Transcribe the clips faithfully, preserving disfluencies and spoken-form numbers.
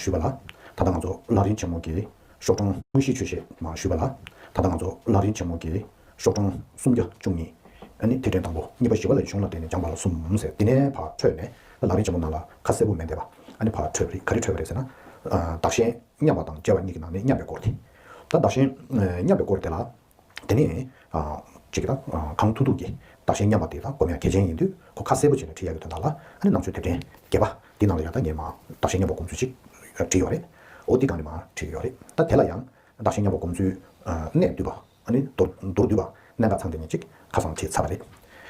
ཞུས་པ་ལ། ད་ལྟ་ང་ཚོ་ལམ་རིམ་ཆེན་མོ་གི་ཤོག་གྲངས། དངོས་གཞིའི་ཆོས་བཤད་མར་ཞུས་པ་ལ། ད་ལྟ་ང་ཚོ་ལམ་རིམ་ཆེན་མོ་གི་ཤོག་གྲངས་སུམ་བརྒྱ་བཅུ་གཉིས། ཨ་ནི་ཐིག་ཕྲེང་དང་པོ། གཉིས་པ་ཞི་བ་ལྷའི་གཞུང་ལ་བརྟེན་ནས་སྦྱངས་པ་ལ་གསུམ་ཟེར། དེ་ནས་ཕར་འཕྲོས་ནས་ལམ་རིམ་ཆེན་མོ་ནང་ལ་ཁ་གསལ་པོ་མེད་བསྡད་པ། ཨ་ནི་ཕར་འཕྲོས་པ་རེད། ག་རེ་འཕྲོས་པ་རེད་ཟེར་ན། ཨ། བདག་གཞན་མཉམ་པ་དང་བྲལ་བ་གཉིས་ཀྱི་ནང་ནས་མཉམ་པའི་སྐོར་དེ། ད་བདག་གཞན་མཉམ་པའི་སྐོར་དེ་ལ། དེ་ནས། ཨ། ཅིག་གི་ད། ཨ། གང་ཐུབ་ཐུབ་ཀྱིས་བདག་གཞན་མཉམ་པ་དེ་ད་སྒོམ་ཡ་གལ་ཆེན་ཡིན་དུས། ཁོ་ཁ་གསལ་པོ་བྱས་ནས་ཁྲིད་ཡ་གི་དོན་དག་ལ། ཨ་ནི་རྣམ་དཔྱོད་དེབ་ཕྲེང་བརྒྱད་པ་དེའི་ནང་ལ་ཡང་ད་ངས་མར་བདག་གཞན་མཉམ་པ་སྒོམ་ཚུལ་ཅིག་བྲིས་ཡོད་རེད། འོ་དེ་སྒང་ནས་མར་ཁྲིད་ཀྱི་ཡོད་རེད། ད་དེ་ལ་ཡང་བདག་གཞན་མཉམ་པ་སྒོམ་ཚུལ། ཨ། གནད་བསྡུས་པ། ཨ་ནི་མདོར་མདོར་བསྡུས་པ། གནད་འགག་ཚང་སྟེ་ནས་ཅིག་ཁ་སང་ཁྲིད་ཚར་བ་རེད།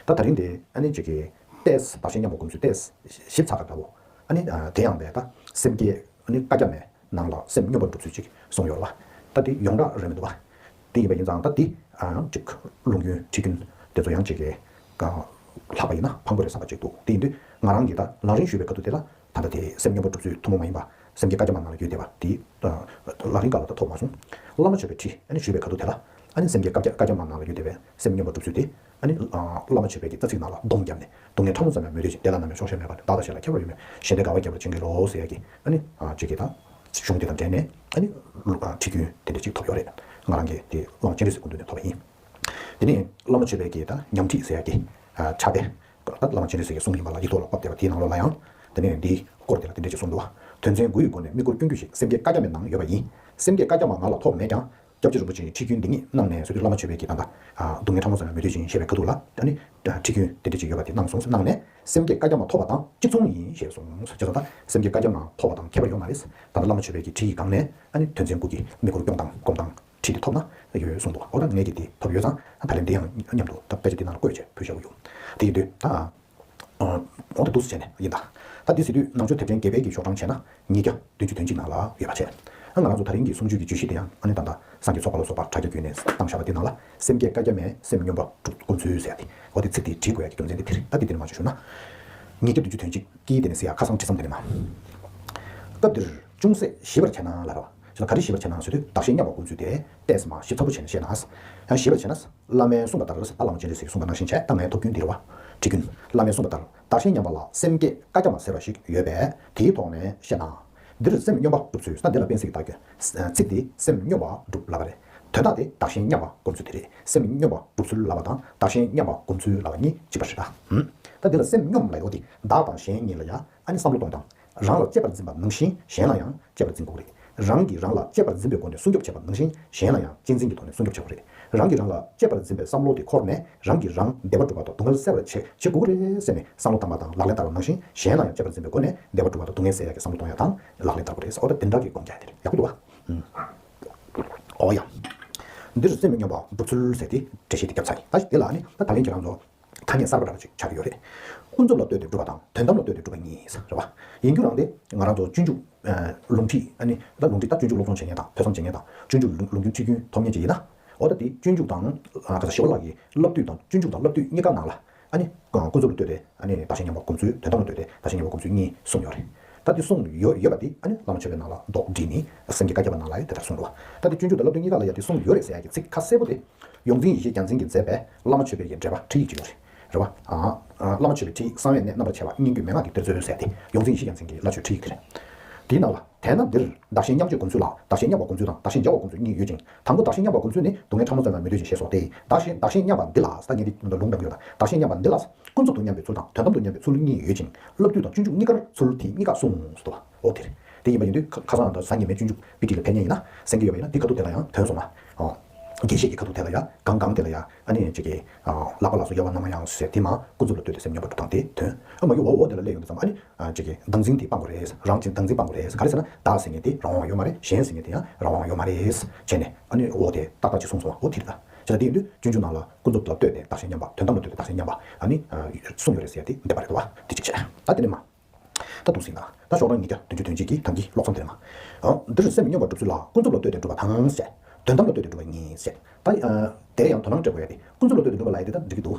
ད་དེ་རིང་དེ་ཨ་ནི་ཅིག་གི་ཏོག་ཙམ་བདག་གཞན་མཉམ་པ་སྒོམ་ཚུལ་ཏོག་ཙམ་ཞིབ་ཚགས་པ་འདྲ་བོ། ཨ་ནི། ཨ། དེ་ཡང་བས་ད་སེམས་བསྐྱེད། ཨ་ནི་བཀའ་རྒྱ་མའི་ནང་ལ་སེམས་སྙོམས་པར་སྒྲུབ་ཚུལ་ཅིག་གསུངས་ཡོད་རེད་བ། ད་དེ་ཡོངས་གྲགས་རེད་མི་འདུག་བ། དེ་ཡིན་པ་ཡིན་ཙང་ད་དེ། ཨ། ཅིག་ལུང་རྒྱུན་ཁྲིད་རྒྱུན་དེ་ཚོ་ཡང་ཅིག་གི་ལྷག་པ་ཡིན་ན་ཕངས་པོ་རེད་བསམ་པ་ཅིག་འདུག་དེ་ཡིན་དུས་ང་རང་གིས་ད་ལམ་རིམ་ཞུས་པའི་ཁ་ཐུག་དེ་ལ། ད་ལྟ་དེ་སེམས་སྙོམས་པར་སྒྲུབ་ཚུལ་ཐུན་མོང་མ་ཡིན་པ། སེམས་བསྐྱེད་བཀའ་རྒྱ་མ་ནང་ལ་ཡོད་བསྡད་པ་དེ། ཨ། ལམ་རིམ་སྒང་ལ་ད་ཐོབ་མ་སོང་། བླ་མ་མཆོད་པའི་ཁྲིད། ཨ་ནི་ཞུས་པའི་ཁ་ཐུག་དེ་ལ། ཨ་ནི་སེམས་བསྐྱེད་བཀའ་རྒྱ་བཀའ་རྒྱ་མ་ནང་ལ་ཡོད་བསྡད་པའི་སེམས་སྙོམས་པར་སྒྲུབ་ཚུལ་དེ། ཨ་ནི། ཨ། བླ་མ་མཆོད་པའི་གི་རྩ་ཚིག་ནང་ལ་གདོང་བརྒྱབ་ནས། སྡུག་བསྔལ་ཕྲ་མོ་ཙམ་ཡང་མི་འདོད་ཅིང་། བདེ་ལ་ནམ་ཡང་ཆོག་ཤེས་མེད་པར། བདག་དང་གཞན་ལ་ཁྱད་པར་ཡོད་མེད། གཞན་བདེ་དགའ་བ་རྒྱབ་ལ་བྱིན་གྱིས་རློབས་ཟེར་ཡ་གི། ཨ་ནི། ཨ། ཅིག་གི་ད་གཞུང་དེ་དང་འབྲེལ་ནས། ཨ་ནི། ཨ། ཁྲིད་རྒྱུན་དེ་འདྲ་ཅིག་ཐོབ་ཡོད་རེད། ང་རང་གིས་དེ་བླ་མ་སྤྱན་རས་གཟིགས་ཀྱི་སྐུ་མདུན་ནས་ཐོབ་པ་ཡིན། དེ་ནས་བླ་མ་མཆོད་པའི་གི་ད་ཉམས་ཁྲིད་ཟེར་ཡ་གི། ཨ། ཕྱག་དཔེ། ད་བླ་མ་སྤྱན་རས་གཟིགས་ཀྱི་གསུང་ཡིན་པ་ལ་ཡིག་ཐོག་ལ་ཕབ་བསྡད་པ་དེའི་ནང་ལོགས་ལ་ཡང་། དེ་ནས་འདིའི་སྐོར་དེ་ལ་དེ་འདྲ་ཅིག་གསུངས་འདུག་བ། དོན་ཚན་དགུ་ཡི་སྒོ་ནས་དམིགས་སྐོར་ཀུན་གྱི་གཞི་སེམས་བསྐྱེད་བཀའ་རྒྱ་མའི་ནང་ཡོད་པ་ཡིན། སེམས་བསྐྱེད་བཀའ་རྒྱ་མ་ང་ལ་ཐོབ་མེད་ཀྱང་། སྐྱབས་རྗེ་རིན་པོ་ཆེ་ཡིས་ཁྲིད་རྒྱུན་འདི་ཉིད་གནང་ནས་ཟེར་དུས། བླ་མ་མཆོད་པའི་གི་ད་ལྟ། ཨ། སྡུག་བསྔལ་ཕྲ་མོ་ཙམ་ཡང་མི་འདོད་ཅིང་ཞེས་པའི་ཁ་ཐུག་ལ། ཨ་ནི། ཨ། ཁྲིད་རྒྱུན་དེ་འདྲ་ཅིག་ཡོད་པ་དེ་གནང་སོང་། གནང་ནས་སེམས་བསྐྱེད་བཀའ་རྒྱ་མ་ཐོབ་པ་དང་གཅིག་མཚུངས་ཡིན་ཞེས་གསུངས། བྱས་ཙང་ད་སེམས་བསྐྱེད་བཀའ་རྒྱ་མ་ཐོབ་པ་དང་ཁྱད་པར་ཡོད་མ་རེད། ད་ལྟ་བླ་མ་མཆོད་པའི་གི་ཁྲིད་ཡིག་སྒང་ནས། ཨ་ནི་དོན་ཚན་དགུ་གི་དམིགས་སྐོར་སྐྱོང་སྟངས་སྒོམ་སྟངས་ཁྲིད་དེ་ཐོབ་ན་ཡོད་གསུངས་འདུག་འོ་ད་ངས་ཀྱིས་དེ་ཐོབ་ཡོད་ཙང་ད་ལན་དེ་ཡང་མཉམ་དུ་ད་དཔེ་ཆ་དེ་ནང་ལ་བཀོད་བྱས་ཕུལ་བཞག་གི་ཡོད། དེ་ཡིན་དུས་ད། ཨ། འོ་དེ་འདུག་སེ་བྱས་ནས་ཡིན་ད། ད་འདི་ཟེར་དུས་རྣམ་དཔྱོད་དེབ་ཕྲེང་བརྒྱད་པའི་གི་ཤོག་གྲངས་བྱས་ན་ཉིས་བརྒྱ་བདུན་ཅུ་དོན་གཅིག་ནང་ལ་ཡོད་པ་བྱས། ཨ། ང་རང་ཚོ་ད་རིང་གི་གསུང་ཆོས་ཀྱི་བརྗོད་གཞི་དེ་ཡང་། ཨ་ནི་ད་ལྟ་སངས་རྒྱས་ཚོགས་པ་ལ་སོགས་པ་དྲ་རྒྱ་བརྒྱུད་ནས་བཏང་བཞག་པ་དེ་ནང་ལ། སེམས་བསྐྱེད་བཀའ་རྒྱ་མའི་སེམས་སྙོམས་པར་སྒྲུབ་སྒོམ་ཚུལ་ཟེར་ཡ་དེ། འོ་དེ་ཚིག་དེ་བྲིས་དགོས་ཡ་གི་རྒྱུ་མཚན་དེ་དེ་རེད། ད་དེ་དེ་ནས་མར་ཞུ་ན། ཉིས་བརྒྱ་བདུན་ཅུ་དོན་གཅིག་གི་དེ་ནས་ཟེར་ཡ་ཁ་སང་བྲིས་མཚམས་དེ་ནས་མར། སྐབས་འདིར་ཅུང་ཟད་ཞིབ་པར་བྱས་ན་ལབ་རེད་བ། ཞེ་ལ་ག་རེ་ཞིབ་པར་བྱས་ན་ཟེར་དུས། བདག་གཞན་མཉམ་པ་སྒོམ་ཚུལ་དེ་ཏོག་ཙམ་མར་ཞིབ་ཚགས་པོ་བྱས་ནས་བཤད་ན། ཡང་ཞིབ་པར་བྱས་ན། བླ་མས་གསུངས་པ་ལྟར། ད་བླ་མ་སྤྱན་རས་གཟིགས་གསུངས་པ་ནང་བཞིན་བྱས། ད་ངས་ཐོབ་རྒྱུན་འདི་རེད་བ། ཁྲིད་རྒྱུན། བླ་མས་གསུངས་པ་ལྟར། བདག་གཞན་མཉམ་པ་ལ་སེམས་བསྐྱེད་བཀའ་རྒྱ་མ་ཟེར་བ་ཞིག་ཡོད་པས། དེའི་ཐོག་ནས་བཤད་ན། འདིར་སེམས་སྙོམས་པ་སྒྲུབ་ཚུལ། ད་འདི་ལ་དཔེ་གཟིགས་ལྟ་རྒྱུ། ཚིག་འདི་སེམས་སྙོམས་པ་སྒྲུབ་ལབ་པ་རེད། དོན་དག་དེ་བདག་གཞན་མཉམ་པ་སྒོམ་ཚུལ་དེ་རེད། སེམས་སྙོམས་པ་སྒྲུབ་ཚུལ་ལབ་པ་དང་བདག་གཞན་མཉམ་པ་སྒོམ་ཚུལ་ལབ་པ་གཉིས་གཅིག་པ་རེད་ད། ཧུམ། ད་འདི་ལ་སེམས་སྙོམས་ལབ་ཡོད་དེ། བདག་དང་གཞན་གཉིས་ལ་ཡང་། ཨ་ནི་བསམ་བློ་གཏོང་སྟངས། རང་ལ་གཅེས་པར་འཛིན་པ་ནང་བཞིན་གཞན་ལ་ཡང་གཅེས་པར་འཛིན་དགོས་རེད། རང་གིས་རང་ལ་གཅེས་པར་འཛིན་པའི་སྒོ་ནས་སྲུང་སྐྱོབ་བྱེད་པ་ནང་བཞིན་གཞན་ལ་ཡང་གཅེས་འཛིན་གྱི་ཐོག་ནས་སྲུང་སྐྱོབ་བྱེད་དགོས་རེད། རང་གིས་རང་ལ་གཅེས་པར་འཛིན་པའི་བསམ་བློ་དེ་འཁོར་ནས། རང་གིས་རང་བདེ་བ་སྒྲུབ་པ་དང་སྡུག་བསྔལ་སེལ་བར་བྱེད་བྱེད་དགོས་ཀྱི་རེད་ཟེར་ནས་བསམ་བློ་བཏང་བ་དང་ལག་ལེན་བསྟར་བ་ནང་བཞིན། གཞན་ལ་ཡང་གཅེས་པར་འཛིན་པའི་སྒོ་ནས་བདེ་བ་སྒྲུབ་པ་དང་སྡུག་བསྔལ་སེལ་ཡག་གི་བསམ་བློ་གཏོང་ཡག་དང་ལག་ལེན་བསྟར་དགོས་རེད་ཟེར། འོ་ད་དེ་འདྲ་གི་སྒོམ་རྒྱག་ཡ་དེ་རེད། ཡག་པོ་འདུག་བ། ཨུམ། འོ་ཡ། འདིར་སེམས་སྙོམས་པ་སྒྲུབ་ཚུལ་ཟེར་ཏེ་འགྲེལ་བཤད་དེ་བརྒྱབ་ཚར་ཡིན། ད་དེ་ལ་ཨ་ནི་ད་ད་ལན་ཁྱེད་རང་ཚོ་ཐ་སྙད་གསར་པ་འདྲ་པོ་ཅིག་ཆགས་ཀྱི་ཡོད་རེད། ཀུན་རྫོབ་ལ་ལྟོས་ཏེ་སྒྲུབ་པ་དང་དོན་དམ་ལ་ལྟོས་ཏེ་སྒྲུབ་པ་གཉིས་རེད་བ། ཡིན་རྒྱུ་རང་དེ་ང་རང་ཚོ་སྤྱོད་འཇུག་ཨ། ལུང་ཁྲིད། ཨ་ནི་ད་ལུང་ཁྲིད། ད་སྤྱོད་འཇུག་སློབ་སྦྱོང་བྱེད་མཁན་དང་ཐོས་བསམ་བྱེད་མཁན་དང་། སྤྱོད་འཇུག་ལུང་ལུང་རྒྱུན་ཁྲིད་རྒྱུན་ཐོབ་མཁན་ཅིག་ཡིན་ན། འོ་ད་དེ་སྤྱོད་འཇུག་དང་། ཨ། ག་ས་ཞི་བ་ལྷ་གི་བསླབ་བཏུས་དང་། སྤྱོད་འཇུག་དང་བསླབ་བཏུས་གཉིས་ཀ་ནང་ལ། ཨ་ནི་ཀུན་རྫོབ་ལ་ལྟོས་ཏེ། ཨ་ནི་བདག་གཞན་མཉམ་པ་སྒོམ་ཚུལ། དོན་དམ་ལ་ལྟོས་ཏེ་བདག་གཞན་མཉམ་པ་སྒོམ་ཚུལ་གཉིས་གསུངས་ཡོད་རེད། ད་དེ་གསུངས་ཡོད་ཡོད་པ་དེ། ཨ་ནི་བླ་མ་མཆོད་པའི་ནང་ལ་ལྡོག་བསྒྲིལ་ནས་སེམས་བསྐྱེད་བཀའ་རྒྱ་པ་ནང་ལ་ཡང་དེ་ལྟར་གསུངས་འདུག་བ། ད་དེ་སྤྱོད་འཇུག་དང་བསླབ་བཏུས་གཉིས་ཀ་ལ་ཡང་དེ་གསུངས་ཡོད་རེད་ཟེར་ཡ་གི་ཚིག་ཁ་གསལ་པོ་དེ། ཡོངས་འཛིན་ཡེ་ཤེས་རྒྱལ་མཚན་གྱིས་མཛད་པའི་བླ་མ་མཆོད་པའི་གི་འགྲེལ་པ་ཁྲིད་ཡིག་ཅིག་ཡོད་རེད། རེད་བ། ཨ། ཨ། བླ་མ་མཆོད་པའི་ཁྲིད་ཡིག་གསང་བའི་གནས། རྣམ་པར་ཕྱེ་བ། སྙན་བརྒྱུད་མན་ངག་གི་གཏེར་མཛོད་ཟེར་ཏེ། ཡོངས་འཛིན་ཡེ་ཤེས་རྒྱལ་མཚན་གྱི་བླ་མཆོད་ཁྲིད་ཡིག་དེ་རེད། དེའི་ནང་ལ། དེས་ན་འདིར་བདག་གཞན་མཉམ་བརྗེའི་སྒོམ་ཚུལ་ལ་བདག་གཞན་མཉམ་པར་སྒོམ་ཚུལ་དང་བདག་གཞན་བརྗེ་བར་སྒོམ་ཚུལ་གཉིས་ཡོད་ཅིང་། དང་པོ་བདག་གཞན་མཉམ་པར་སྒོམ་ཚུལ་ནི་སྡུག་བསྔལ་ཕྲ་མོ་ཙམ་ཡང་མི་འདོད་ཅིང་ཞེས་སོགས་ཏེ། བདག་གཞན་བདག་གཞན་མཉམ་པ་འདི་ལ། ད་ངས་འདི་ལུང་དྲངས་ཡོད་ལ། བདག་གཞན་མཉམ་པ་འདི་ལ་ཀུན་རྫོབ་ཏུ་མཉམ་པའི་ཚུལ་དང་དོན་དམ་དུ་མཉམ་པའི་ཚུལ་གཉིས་ཡོད་ཅིང་། བསླབ་བཏུས་དང་སྤྱོད་འཇུག་གཉིས་ཀར་ཚུལ་དེ་གཉིས་ཀ་གསུངས་སོ། འོ་དེ་རེད། དེ་ཡིན་པ་ཡིན་དུས་ཁ་ཁ་སང་ད་གཟའ་ཉི་མའི་སྤྱོད་འཇུག་པི་ཊི་ལ་ཕེབས་མཁན་ཡིན་ན། གསན་གྱི་ཡོད་པ་ཡིན་ན། དེ་ཁ་ཐུག་དེ་ལ་ཡང་ཐོན་སོང་ང་། ཨོ། རྒྱས་བཤད་ཀྱི་ཁ་ཐུག་དེ་ལ་ཡང་གང་གང་དེ་ལ་ཡང་། ཨ་ནི་ཅིག་གི། ཨ། ལྷག་པ་ལ་སོགས་དབྱེ་བ་རྣམ་པ་ཡང་ཟེར་དེ་མ། ཀུན་རྫོབ་ལ་ལྟོས་ཏེ་སེམས་སྙོམས་པར་སྒྲུབ་སྟངས་དེ་ཐོན། ཨ་མ་གི་འོ་འོ་དེ་ལ་སླེབས་ཡོང་དུས་ཙམ། ཨ་ནི། ཨ། ཅིག་གི་བདག་འཛིན་དེ་སྤང་དགོས་རེད། རང་གཅིག་བདག་འཛིན་སྤང་དགོས་རེད། ག་རེ་ཟེར་ན། བདག་ཟེར་མཁན་དེ་རང་དབང་ཡོད་མ་རེད། གཞན་ཟེར་མཁན་དེ་ཡང་རང་དབང་ཡོད་མ་རེད། བྱས་ནས། ཨ་ནི་འོ་དེ་ཏག་ཏག་ཅིག་གསུངས་སོང་བ། འོ་དེ་རེད་ད། བྱས་ཙང་དེ་ཡིན་དུས་སྤྱོད་འཇུག་ནང་ལ་ཀུན་རྫོབ་ལ་ལྟོས་ཏེ་བདག་གཞན་མཉམ་པ། དོན་དམ་ལ་ལྟོས་ཏེ་བདག་གཞན་མཉམ་པ། ཨ་ནི། ཨ། གསུངས་ཡོད་རེད་ཟེར་ཡ་དེ་འདི་པ་རེད་དོ། དེ་གཅིག་བྱས། ད་དེ་ནས་མར། ད་ཤོག་གྲངས་ཉིས་བརྒྱ་བདུན་ཅུ་དོན་གཅིག་གི་ཐང་གི་ཀློག་མཚམས་དེ་ནས་མར། ཨ། འདིར་སེམས་སྙོམས་པར་སྒྲུབ་ཚུལ་ལ་ཀུན་རྫོབ་ལ་ལྟོས་ཏེ་སྒྲུབ་པ་དང་ཟེར། དོན་དམ་ལ་ལྟོས་ཏེ་སྒྲུབ་པ་གཉིས་ཟེར། ད། ཨ། དེ་ཡང་དོ་སྣང་སྤྲད་དགོས་ཡ་དེ། ཀུན་རྫོབ་ལ་ལྟོས་ཏེ་སྒྲུབ་པ་ལབ་ཡ་དེ་ད་འགྲིག་གི་འདུག་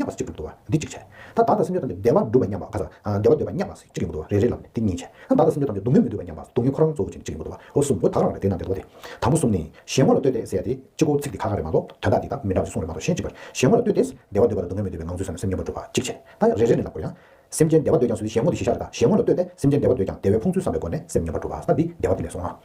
མཉམ་པ་གཅིག་གྲུབ་འདུག་བ། འདི་གཅིག་བྱས། ད་བདག་དང་སེམས་ཅན་ཐམས་ཅད་བདེ་བ་སྒྲུབ་པ་མཉམ་པ། ག་ས། ཨ། བདེ་བ་འདོད་པ་མཉམ་པ་གཅིག་ཡོང་གི་འདུག་བ། རེ་རེ་ལབ་ནས་འདི་གཉིས་བྱས། ད་བདག་དང་སེམས་ཅན་ཐམས་ཅད་སྡུག་བསྔལ་མི་འདོད་པ་མཉམ་པ། སྡུག་བསྔལ་ཁོ་རང་གཙོ་བོ་ཅན་གཅིག་ཡོང་གི་འདུག་བ། འོ་གསུམ། འོ་ད་ག་རང་རེད། དེ་ནང་དེ་འདུག་བ། དེ་དང་པོ་གསུམ་ནི་གཞན་ངོ་ལ་ལྟོས་ཏེ་ཟེར་ཡ་དེ་གཅིག་པོ་ཚིག་དེ་ཁ་ཁ་རེད་མ་གཏོགས་དོན་དག་དེ་དང་མི་འདྲ་བ་ཞིག་གསུངས་རེད་མ་གཏོགས། གཞན་གཅིག་པར། གཞན་ངོ་ལ་ལྟོས་ཏེ་བདེ་བ་འདོད་པ་དང་སྡུག་བསྔལ་མི་འདོད་པའི་ངང་ཚུལ་བསམ་ནས་སེམས་མཉམ་པར་སྒྲུབ་པ་གཅིག་བྱས། ད་རེ་རེ་ནས་ལབ་དགོས་ཡ། སེམས་ཅན་བདེ་བ་འདོད་ཀྱང་ཟེར་དུས་གཞན་ངོ་དེ་ཤེས་བྱ་རེད། ད་གཞན་ངོ་ལ་ལྟོས་ཏེ། སེམས་ཅན་བདེ་བ་འདོད་ཀྱང་བདེ་བའི་ཕུང་ཚུལ་བསམ་པའི་སྒོ་ནས་སེམས་མཉམ་པར་སྒྲུབ་པ། ད་འདི་བདེ་བ་འདི་ལས་སོང་ང་།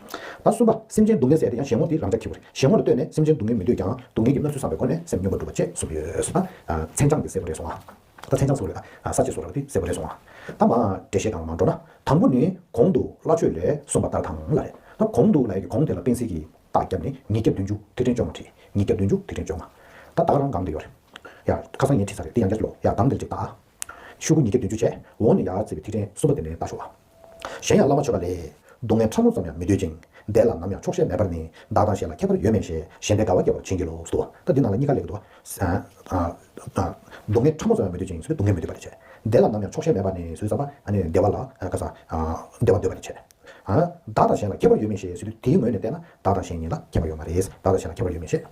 ད་གསུམ་པ། སེམས་ཅན་སྡུག་བསྔལ་ཟེར་ཡ་དེ་ཡང་གཞན་ངོ་དེ་རང་འཇགས་ཁེ་པོ་རེད། གཞན་ངོ་ལ་ལྟོས་ནས་སེམས་ཅན་སྡུག་བསྔལ་མི་འདོད་ཀྱང་སྡུག་བསྔལ་གྱི་སྣང་ཚུལ་བསམ་པའི་སྒོ་ནས་སེམས་མཉམ་པར་སྒྲུབ་པ་བྱས་གསུངས་ཡོད་ཟེར། ད་མཚན་བྱང་དེ་གསལ་པོ་རེད་སོང་ང་། ད་མཚན་བྱང་ཟེར་བ་རེད། ཨ། ས་བཅད་ཟེར་བ་རེད། དེ་གསལ་པོ་རེད་སོང་ང་། ད་མར་འགྲེལ་བཤད་སྒང་ལ་མར་འགྲོ་ན། དང་པོ་ནི་གོང་དུ་སླ་ཆོས་ལས་གསུངས་པ་ལྟར་དང་ལ་རེད། ད་གོང་དུ་ལབ་ཡ་གི་གོང་དེ་ལ་དཔེ་ཚིག་གི་རྟགས་བརྒྱབ་ནས་ཉིས་བརྒྱ་བདུན་ཅུ་ཐིག་ཕྲེང་བཅོ་ལྔ་བྲིས། ཉིས་བརྒྱ་བདུན་ཅུ་ཐིག་ཕྲེང་བཅོ་ལྔ། ད་ད་ག་རང་སྒང་དེ་ཡོད་རེད། ཡ། ཁ་སང་ངས་བྲིས་ཚར་རེད། དེ་ཡང་བསྐྱར་ཀློག་ཡ། སྒང་དེར་ཅིག་ད། ཤོག་གུ་ཉིས་བརྒྱ་བདུན་ཅུ་བྱས། འོག་ནས་ཡར་བརྩིས་པའི་ཐིག་ཕྲེང་གསུམ་པ་དེ་ནས་ལྟ་ཤོག་ཨ། གཞན་ཡང་བླ་མ་མཆོད་པ་ལས། སྡུག་བསྔལ་ཕྲ་མོ་ཙམ་ཡང་མི་འདོད་ཅིང་། བདེ་ལ་ནམ་ཡང་ཆོག་ཤེས་མེད་པར་ནི། བདག་དང་གཞན་ལ་ཁྱད་པར་ཡོད་མིན་ཞེས། གཞན་བདེ་དགའ་བ་སྐྱེ་བར་བྱིན་གྱིས་རློབས། ཟེར་འདུག་བ། ད་འདི་ནང་ལ་གཉིས་ཀ་སླེབས་ཀྱི་འདུག་བ། ཨ། ཨ། ཨ། སྡུག་བསྔལ་ཕྲ་མོ་ཙམ་ཡང་མི་འདོད་ཅིང་ཟེར་དུས་སྡུག་བསྔལ་མི་འདོད་པ་དེ་བྱས། བདེ་ལ་ནམ་ཡང་ཆོག་ཤེས་མེད་པར་ནི་ཟེར་དུས་ཙམ་པ། ཨ་ནི་བདེ་བ་ལ། ཨ། ག་ས། ཨ། བདེ་བ་འདོད་པ་དེ་བྱས། ཨ། བདག་དང་གཞན་ལ་ཁྱད་པར་ཡོད་མིན་ཞེས་ཟེར་དུས་དེའི་ངོས་ནས་བལྟས་ན་བདག་དང་གཞན་གཉིས་ལ་ཁྱད་པར་ཡོད་མ་རེད། བདག་དང་གཞན་ལ་ཁྱད་པར་ཡོད་མིན་ཞེས།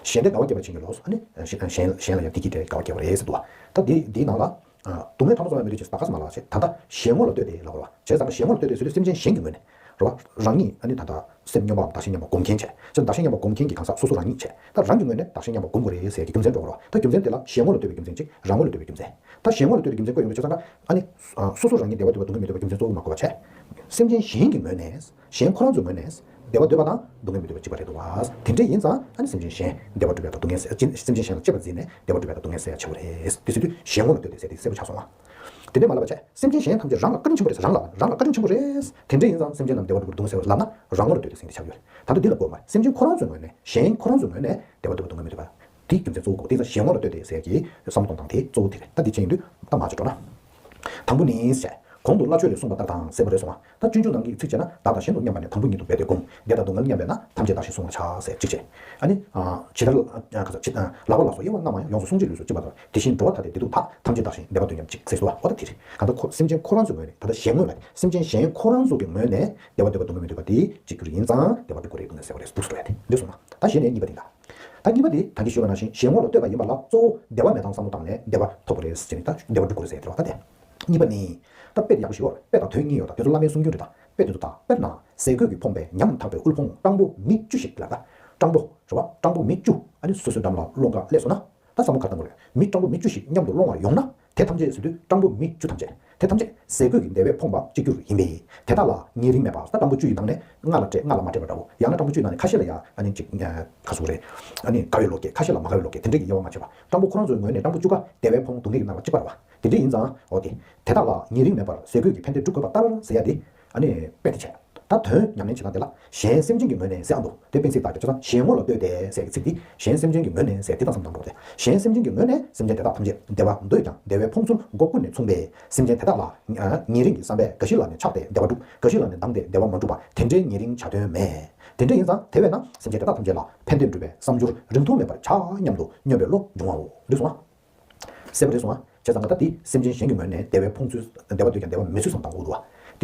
གཞན་བདེ་དགའ་བ་སྐྱེ་བར་བྱིན་གྱིས་རློབས། ཨ་ནི་གཞན་གཞན་གཞན་ལ་ཡང་བདེ་སྐྱིད་དེ་དགའ་བ་སྐྱེ་བ་རེད་ཟེར་འདུག་བ། ད་འདི་འདིའི་ནང་ལ། ཨ། སྡུག་བསྔལ་ཕྲ་མོ་ཙམ་ཡང་མི་འདོད་ཅིང་། ད་ག་ས་མ་ལ་བྱས། ད་ལྟ་གཞན་ངོ་ལ་ལྟོས་ཏེ་ལབ་པ་རེད་བ། བྱས་ཙང་གཞན་ངོ་ལ་ལྟོས་ཏེ་ཟེར་དུས་སེམས་ཅན་གཞན་གྱི་ངོས་ནས་རེད་བ། རང་ཉིད། ཨ་ནི་ད་ལྟ་སེམས་སྙོམས་པའམ་བདག་གཞན་མཉམ་པ་སྒོམ་མཁན་བྱས། བྱས་ཙང་བདག་གཞན་མཉམ་པ་སྒོམ་མཁན་གྱི་གང་ཟག་སོ་སོ་རང་ཉིད་བྱས། ད་རང་གི་ངོས་ནས་བདག་གཞན་མཉམ་པ་སྒོམ་དགོས་རེད་ཟེར་ཡ་གི་རྒྱུ་མཚན་འགྲོ་གི་རེད་བ། ད་རྒྱུ་མཚན་དེ་ལ་གཞན་ངོ་ལ་ལྟོས་པའི་རྒྱུ་མཚན་གཅིག་རང་ངོ་ལ་ལྟོས་པའི་རྒྱུ་མཚན། ད་གཞན་ངོ་ལ་ལྟོས་པའི་རྒྱུ་མཚན་བཀོད་ཡོང་དུས་བྱས་ཙང་ཀ། ཨ་ནི། ཨ། སོ་སོ་རང་ཉིད་བདེ་བ་འདོད་པ་སྡུག་བསྔལ་མི་འདོད་པའི་རྒྱུ་མཚན་གཙོ་བོ་མ་བཀོད་པ་བྱས། སེམས་ཅན་གཞན་གྱི་ངོས་ནས། གཞན་ཁོ་རང་ཚོའི་ངོས་ནས་བདེ་བ་འདོད་པ་དང་སྡུག་བསྔལ་མི་འདོད་པ་གཅིག་པ་རེད་འདུག་བ། དེ་འདྲ་ཡིན་ཙང་ཨ་ནི་སེམས་ཅན་གཞན་བདེ་བ་སྒྲུབ་ཡ་དང་སྡུག་བསྔལ་སེལ། སེམས་ཅན་གཞན་ལ་གཅེས་པར་འཛིན་ནས་བདེ་བ་སྒྲུབ་ཡ་དང་སྡུག་བསྔལ་སེལ་ཡ་ཆེ་བ་རེད། དེ་ཟེར་དུས་གཞན་ངོ་ལ་ལྟོས་ཏེ་ཟེར་དེ་གསལ་པོ་ཆགས་སོང་ང་། དེ་འདྲ་མ་ལབ་པ་བྱས། སེམས་ཅན་གཞན་ཐམས་ཅད་རང་ལ་བཀའ་དྲིན་ཆེན་པོ་རེད་ཟེར། རང་ལ། རང་ལ་བཀའ་དྲིན་ཆེན་པོ་རེད། དེ་འདྲ་ཡིན་ཙང་སེམས་ཅན་རྣམས་བདེ་བ་སྒྲུབ་པར་སྡུག་བསྔལ་སེལ་བར་ལབ་ན་རང་ངོ་ལ་ལྟོས་ཏེ་ཟེར་དེ་ཆགས་ཡོད་རེད། ད་ལྟ་འདི་ལ་གོ་མ་རེད། སེམས་ཅན་ཁོ་རང་ཚོའི་ངོས་ནས། གཞན་ཁོ་རང་ཚོའི་ངོས་ནས་བདེ་བ་སྒྲུབ་པར་སྡུག་བསྔལ་མི་འདོད་པ། དེའི་རྒྱུ་མཚན་གཙོ་བོ་གོ། དེ་ཙང་གཞན་ངོ་ལ་ལྟོས་ཏེ་ཟེར་གྱི་བསམ་བློ་གཏོང་སྟངས་དེ་གཙོ་བོ་དེ་རེད། ད་འདི་བྱས་ཡོང་དུས་ད་མར་ཅིག་འགྲོ་ན། དང་པོ་ནི་ཟེར། གོང་དུ་སླ་ཆོས་ལས་གསུངས་པ་ལྟར་དང་ཟེར་བ་རེད་སོང་ང་། ད་སྤྱོད་འཇུག་ནང་གི་ཚིག་བྱས་ན། བདག་དང་གཞན་དུ་མཉམ་པ་ནི། དང་པོ་ཉིད་དུ་འབད་དེ་བསྒོམ། བདེ་དང་སྡུག་བསྔལ་མཉམ་པས་ན། ཐམས་ཅད་བདག་བཞིན་བསྲུང་བར་བྱ་ཟེར་གཅིག་བྱས། ཨ་ནི། ཨ། ཇི་ལྟར། ཨ། ག་ས། ཇི། ཨ། ལག་པ་ལ་སོགས་དབྱེ་བ་སྣང་བ་ཡང་། ཡོངས་སུ་བསྲུང་བྱེད་ལུས་སུ་གཅིག་པ་ལྟར། དེ་བཞིན་འགྲོ་བ་ཐ་དད་བདེ་སྡུག་དག། ཐམས་ཅད་བདག་བཞིན་བདེ་བ་འདོད་སྙམ་གཅིག་ཟེར་སོ། འོ་ད་དེ་རེད། གང་ལྟར་ཁོ་སེམས་ཅན་ཁོ་རང་ཚོའི་ངོས་ནས། ད་ལྟ་གཞན་ངོས་ལ། སེམས་ཅན་གཞན་ཁོ་རང་ཚོ་གི་ངོས་ནས་བདེ་བ་འདོད་པ་སྡུག་བསྔལ་མི་འདོད་པ་དེ་གཅིག་གྱུར་ཡིན་ཙང་བདེ་བ་སྒྲུབ་དགོས་རེད་འདུག་ན་ཟེར་བ་རེད། འདུག་སེ་འགྲོ་ཡ་དེ་འདི་སོང་ང་། ད་གཞི་ནས་གཉིས་པ་དེ་འདྲ། ད་གཉིས་པ་དེ་ད་གིན་ཞུས་པ་ནང་བཞིན་གཞན་ངོ་ལ་ལྟོས་པ་ཡིན་པ་ལ་གཙོ་བོ་བདེ་བ་མེད་དམ་བསམ་བློ་བཏང་ནས་བདེ་བ་ཐོབ་དགོས་རེད་ཟེར་ནས་ད་བདེ་བ་སྒྲུབ་དགོས་རེད་ཟེར་དེ་རེད་བ། ད་དེ། གཉིས་པ་ནི། ད་དཔེ་དེ་ཡག་པོ་ཞིག་ཡོད་རེད། དཔེ་དང་དོན་གཉིས་ཡོད། ད་དེ་ཚོ་བླ་མའི་གསུང་རྒྱུན་རེད། ད་དཔེ་དེ་ཚོ་ད། དཔེར་ན། ཟས་གོས་ཀྱི་ཕོངས་པས་ཉམ་ཐག་པའི་དབུལ་ཕོངས་སྤྲང་པོ་མི་བཅུ་ཞིག་ལ། ད་སྤྲང་པོ་རེད་བ། སྤྲང་པོ་མི་བཅུ་ཨ་ནི་སོ་སོའི་འགྲམ་ལ་སློང་ག་སླེབས་སོང་ན། ད་བསམ་བློ་ག་རེ་བཏང་དགོས་རེད། མི་སྤྲང་པོ་མི་བཅུ་ཞིག་མཉམ་དུ་སློང་བར་ཡོང་ན། དེ་ཐམས་ཅད་ཟེར་དུས་སྤྲང་པོ་མི་བཅུ་ཐམས་ཅད། དེ་ཐམས་ཅད་ཟས་གོས་ཀྱི་བདེ་བས་ཕོངས་པ་གཅིག་གྱུར་ཡིན་པས། དེ་དག་ལ་ཉེ་རིང་མེད་པར། ད་སྤྲང་པོ་བཅུ་ཡི་ནང་ནས་ལྔ་ལ་སྤྲད། ལྔ་ལ་མ་སྤྲད་པ་འདྲ་བོ། ཡང་ན་སྤྲང་པོ་བཅུ་ཡི་ནང་ནས་ཁ་ཤས་ལ་ཡ་ཨ་ནི་ཅིག་ཁ་ཟུག་རེད། ཨ་ནི་དགའ་བའི་བློ་སྐྱེས། ཁ་ཤས་ལ་མ་དགའ་བའི་བློ་སྐྱེས། དེ་འདྲ་གི་དབྱེ་བ་མ་ཕྱེ་བར། སྤྲང་པོ་ཁོ་རང་ཚོའི་ངོས་ནས་སྤྲང་པོ་བཅུ་ཀ་བདེ་བས་ཕོངས་སྡུག་བསྔལ་གྱིས་མནར་བ་གཅིག་པ་རེད་བ། དེ་འདྲ་ཡིན་ཙང་འོ་དེ། དེ་དག་ལ་ཉེ་རིང་མེད་པར་ཟས་གོས་ཀྱི་ཕན་བདེ་སྒྲུབ་དགོས་པ་ལྟར་ཟེར་ཡ་དེ། ཨ་ནི། དཔེ་དེ་བྱས། ད་དོན་ཉམས་ལེན་བྱེད་སྟངས་དེ་ལ་གཞན་སེམས་ཅན་གྱི་ངོས་ནས་ཟེར་ཨ་འདུག་དེ་དཔེ་ཚིག་ལྟར་གྱི་ཆ་ཚང་གཞན་ངོ་ལ་ལྟོས་ཏེ་ཟེར་གྱི་ཚིག་དེ་གཞན་སེམས་ཅན་གྱི་ངོས་ནས་ཟེར་དེ་དང་བསམ་བློ་གཏོང་རོགས་ཏེ། གཞན་སེམས་ཅན་གྱི་ངོས་ནས་སེམས་ཅན་དེ་དག་ཐམས་ཅད་བདེ་བ་འདོད་ཀྱང་བདེ་བའི་ཕོངས་ཚུལ་སྒོ་ཀུན་ནས་མཚུངས་པས། སེམས་ཅན་དེ་དག་ལ་ཉེ་རིང་གི་བསམ་པས་ག་ཤེད་ལ་ནི་ཆགས་ཏེ་བདེ་བ་སྒྲུབ། ག་ཤེད་ལ་ནི་སྡང་སྟེ་བདེ་བ་མ་བསྒྲུབ་པ་དེ་འདྲའི་ཉེ་རིང་བྱ་དོན་མེད། དེ་འདྲ་ཡིན་ཙང་དེ་བས་ན་སེམས་ཅན་དེ་དག་ཐམས་ཅད་ལ་ཕན་བདེ་སྒྲུབ་པའི་བསམ་སྦྱོར་རིང་ཐུང་མེད་པར་བྱ་སྙམ་དུ་སྙོམས་པའི་བློ་འབྱུང་བའོ། འདི་སོང་ང་། གསལ་པོ་རེད་སོང་ང་། བྱས་ཙང་ད་ལྟ་འདི་སེམས་ཅན་གཞན་གྱི་ངོས་ནས་བདེ་བའི་ཕོངས་ཚུལ། བདེ་བ་འདོད་ཀྱང་བདེ་བ་མེད་ཚུལ་བསམ་བཏང་དགོས་འདུག་བ།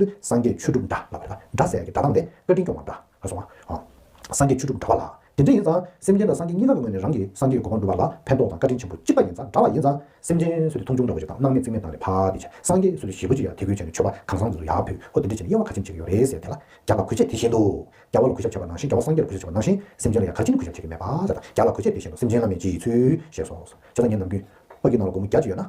དུས་སངས་རྒྱས་ཆོས་སྒྲུབ་འདྲ་ལབ་པ་རེད་པ། འདྲ་ཟེར་ཡ་གི་སྒྲ་གདངས་དེ་བཀའ་དྲིན་སྐྱོང་བ་འདྲ་ག་སོང་ང་། སངས་རྒྱས་ཆོས་སྒྲུབ་འདྲ་བ་ལ། དེ་འདྲ་ཡིན་ཙང་སེམས་ཅན་དང་སངས་རྒྱས་གཉིས་ཀ་གི་ངོས་ནས་རང་གི་སངས་རྒྱས་ཀྱི་གོ་འཕང་སྒྲུབ་པ་ལ་ཕན་ཐོགས་དང་བཀའ་དྲིན་ཆེན་པོ་གཅིག་པ་ཡིན་ཙང་འདྲ་བ་ཡིན་ཙང་། སེམས་ཅན་སུ་དེ་མཐོང་ཆུང་འདྲ་བོ་ཞིག་དང་སྣང་མེད་རྩིས་མེད་བཏང་ནས་ཕར་དེ་བྱས། སངས་རྒྱས་སུ་དེ་ཞེ་པོ་ཅིག་ཡ་དད་གུས་བྱས་ནས་མཆོད་པ་གང་བཟང་འདི་ཚོ་ཡར་ཕུལ། ཨོ་དེ་འདྲ་བྱས་ནས་དབྱེ་བ་ཁ་ཆེམས་བྱེད་ཀྱི་ཡོད་རེད་ཟེར། དེ་ལ་རྒྱལ་བ་ལ་གུས་ཕྱག་བྱེད་པ་ནང་བཞིན། རྒྱལ་བ་ལ་གུས་ཕྱག་བྱེད་པ་ནང་བཞིན། རྒྱལ་བ་ལ་གུས་ཕྱག་བྱེད་པ་ནང་བཞིན་སེམས་ཅན་ལ་ཡང་ག་རེ་བྱས་ནས་གུས་ཕྱག་བྱེད་ཀྱི་མེད་པ་ཟེར། ད་རྒྱལ་བ་ལ་གུས་ཕྱག་དེ་བཞིན་དུ་སེམས་ཅན་ལ་མེད་ཅིའི་ཚུལ་ཞེས་སོ། བྱས་ཙང་ངས་ནམ་རྒྱུན་ཕ་གི་ནང་ལ་སྒོར་མོ་བརྒྱ་ཅིག་ཡོད་ན།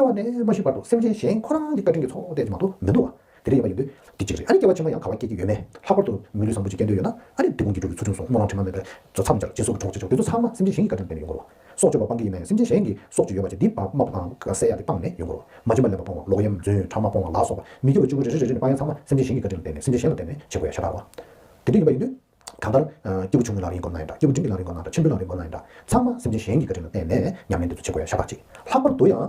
སྐྱེ་བ་ནས་མ་ཤི་བར་དུ་སེམས་ཅན་གཞན་ཁོ་རང་གི་བཀའ་དྲིན་གྱི་ཚོགས་བསྡད་ཀྱི་མ་གཏོགས་མི་འདུག་བ། དེ་འདྲ་ཡིན་པ་ཡིན་དུས་འདི་གཅིག་རེད། ཨ་ནི་སྐྱེ་བ་ཕྱི་མ་ཡང་ག་བ་སྐྱེ་རྒྱུ་ཡོད་མེད། ལྷག་པར་དུ་མི་ལུས་བཟང་པོ་ཅིག་སྐྱེ་འདོད་ཡོད་ན། ཨ་ནི་འདོད་ཁུངས་ཀྱི་འགྲོ་རྒྱུ་ཚུལ་ཁྲིམས་སྲུང་སྨོན་ལམ་དྲི་མ་མེད་པའི་ཚོ་མཚམས་སྦྱར། སྤྱི་ཚོགས་ཀྱི་གྲོགས་བྱེད་ཆོག་དེ་ཚོ་ཚང་མ་སེམས་ཅན་གཞན་གྱི་བཀའ་དྲིན་ལ་བརྟེན་ནས་ཡོང་གི་རེད་བ། སྲོག་གཅོད་པ་སྤང་གི་ཡིན་ནའི་སེམས་ཅན་གཞན་གྱིས་སྲོག་གཅོད་ཡོད་པ་ཅིག་འདི་སྤང་སྨག་བཏང་བསད་ཡ་དེ་སྤངས་ནས་ཡོང་གི་རེད་བ། མ་བྱིན་པ་ལེན་པ་སྤོང་བ། ལོག་གཡེམ་རྫུན་ཕྲ་མ་སྤོང་བ་ལ་སོགས་པ་མི་དགེ་བ་བཅུ་དགུ་རེ་རེ་རེ་རེ་སྤང་ཡ་ཚང་མ་སེམས་ཅན་གཞན་ལ་བརྟེན་ནས་བྱེད་དགོས་ཡ་ཤ་སྟག་རེད་བ། དེ་འདྲ་ཡིན་པ་ཡིན་དུས། གང་ལྟར། ཨ། སྐྱེས་བུ་ཆུང་ངུའི་ལམ་རིམ་སྒོམ་ན་ཡང་འདྲ། སྐྱེས་བུ་འབྲིང་གི་ལམ་རིམ་སྒོམ་ན་འདྲ། ཆེན་པོའི་ལམ་རིམ་སྒོམ་ན་ཡང་འདྲ། ཚང་མ་སེམས་ཅན་གཞན་གྱི་བཀའ་དྲིན་ལ་བརྟེན་ནས་ཉམས་ལེན་དེ་ཚོ་བྱེད་དགོས་ཡ་ཤ་སྟག་ཅིག་ལྷག་པར་དུ་ཡང་།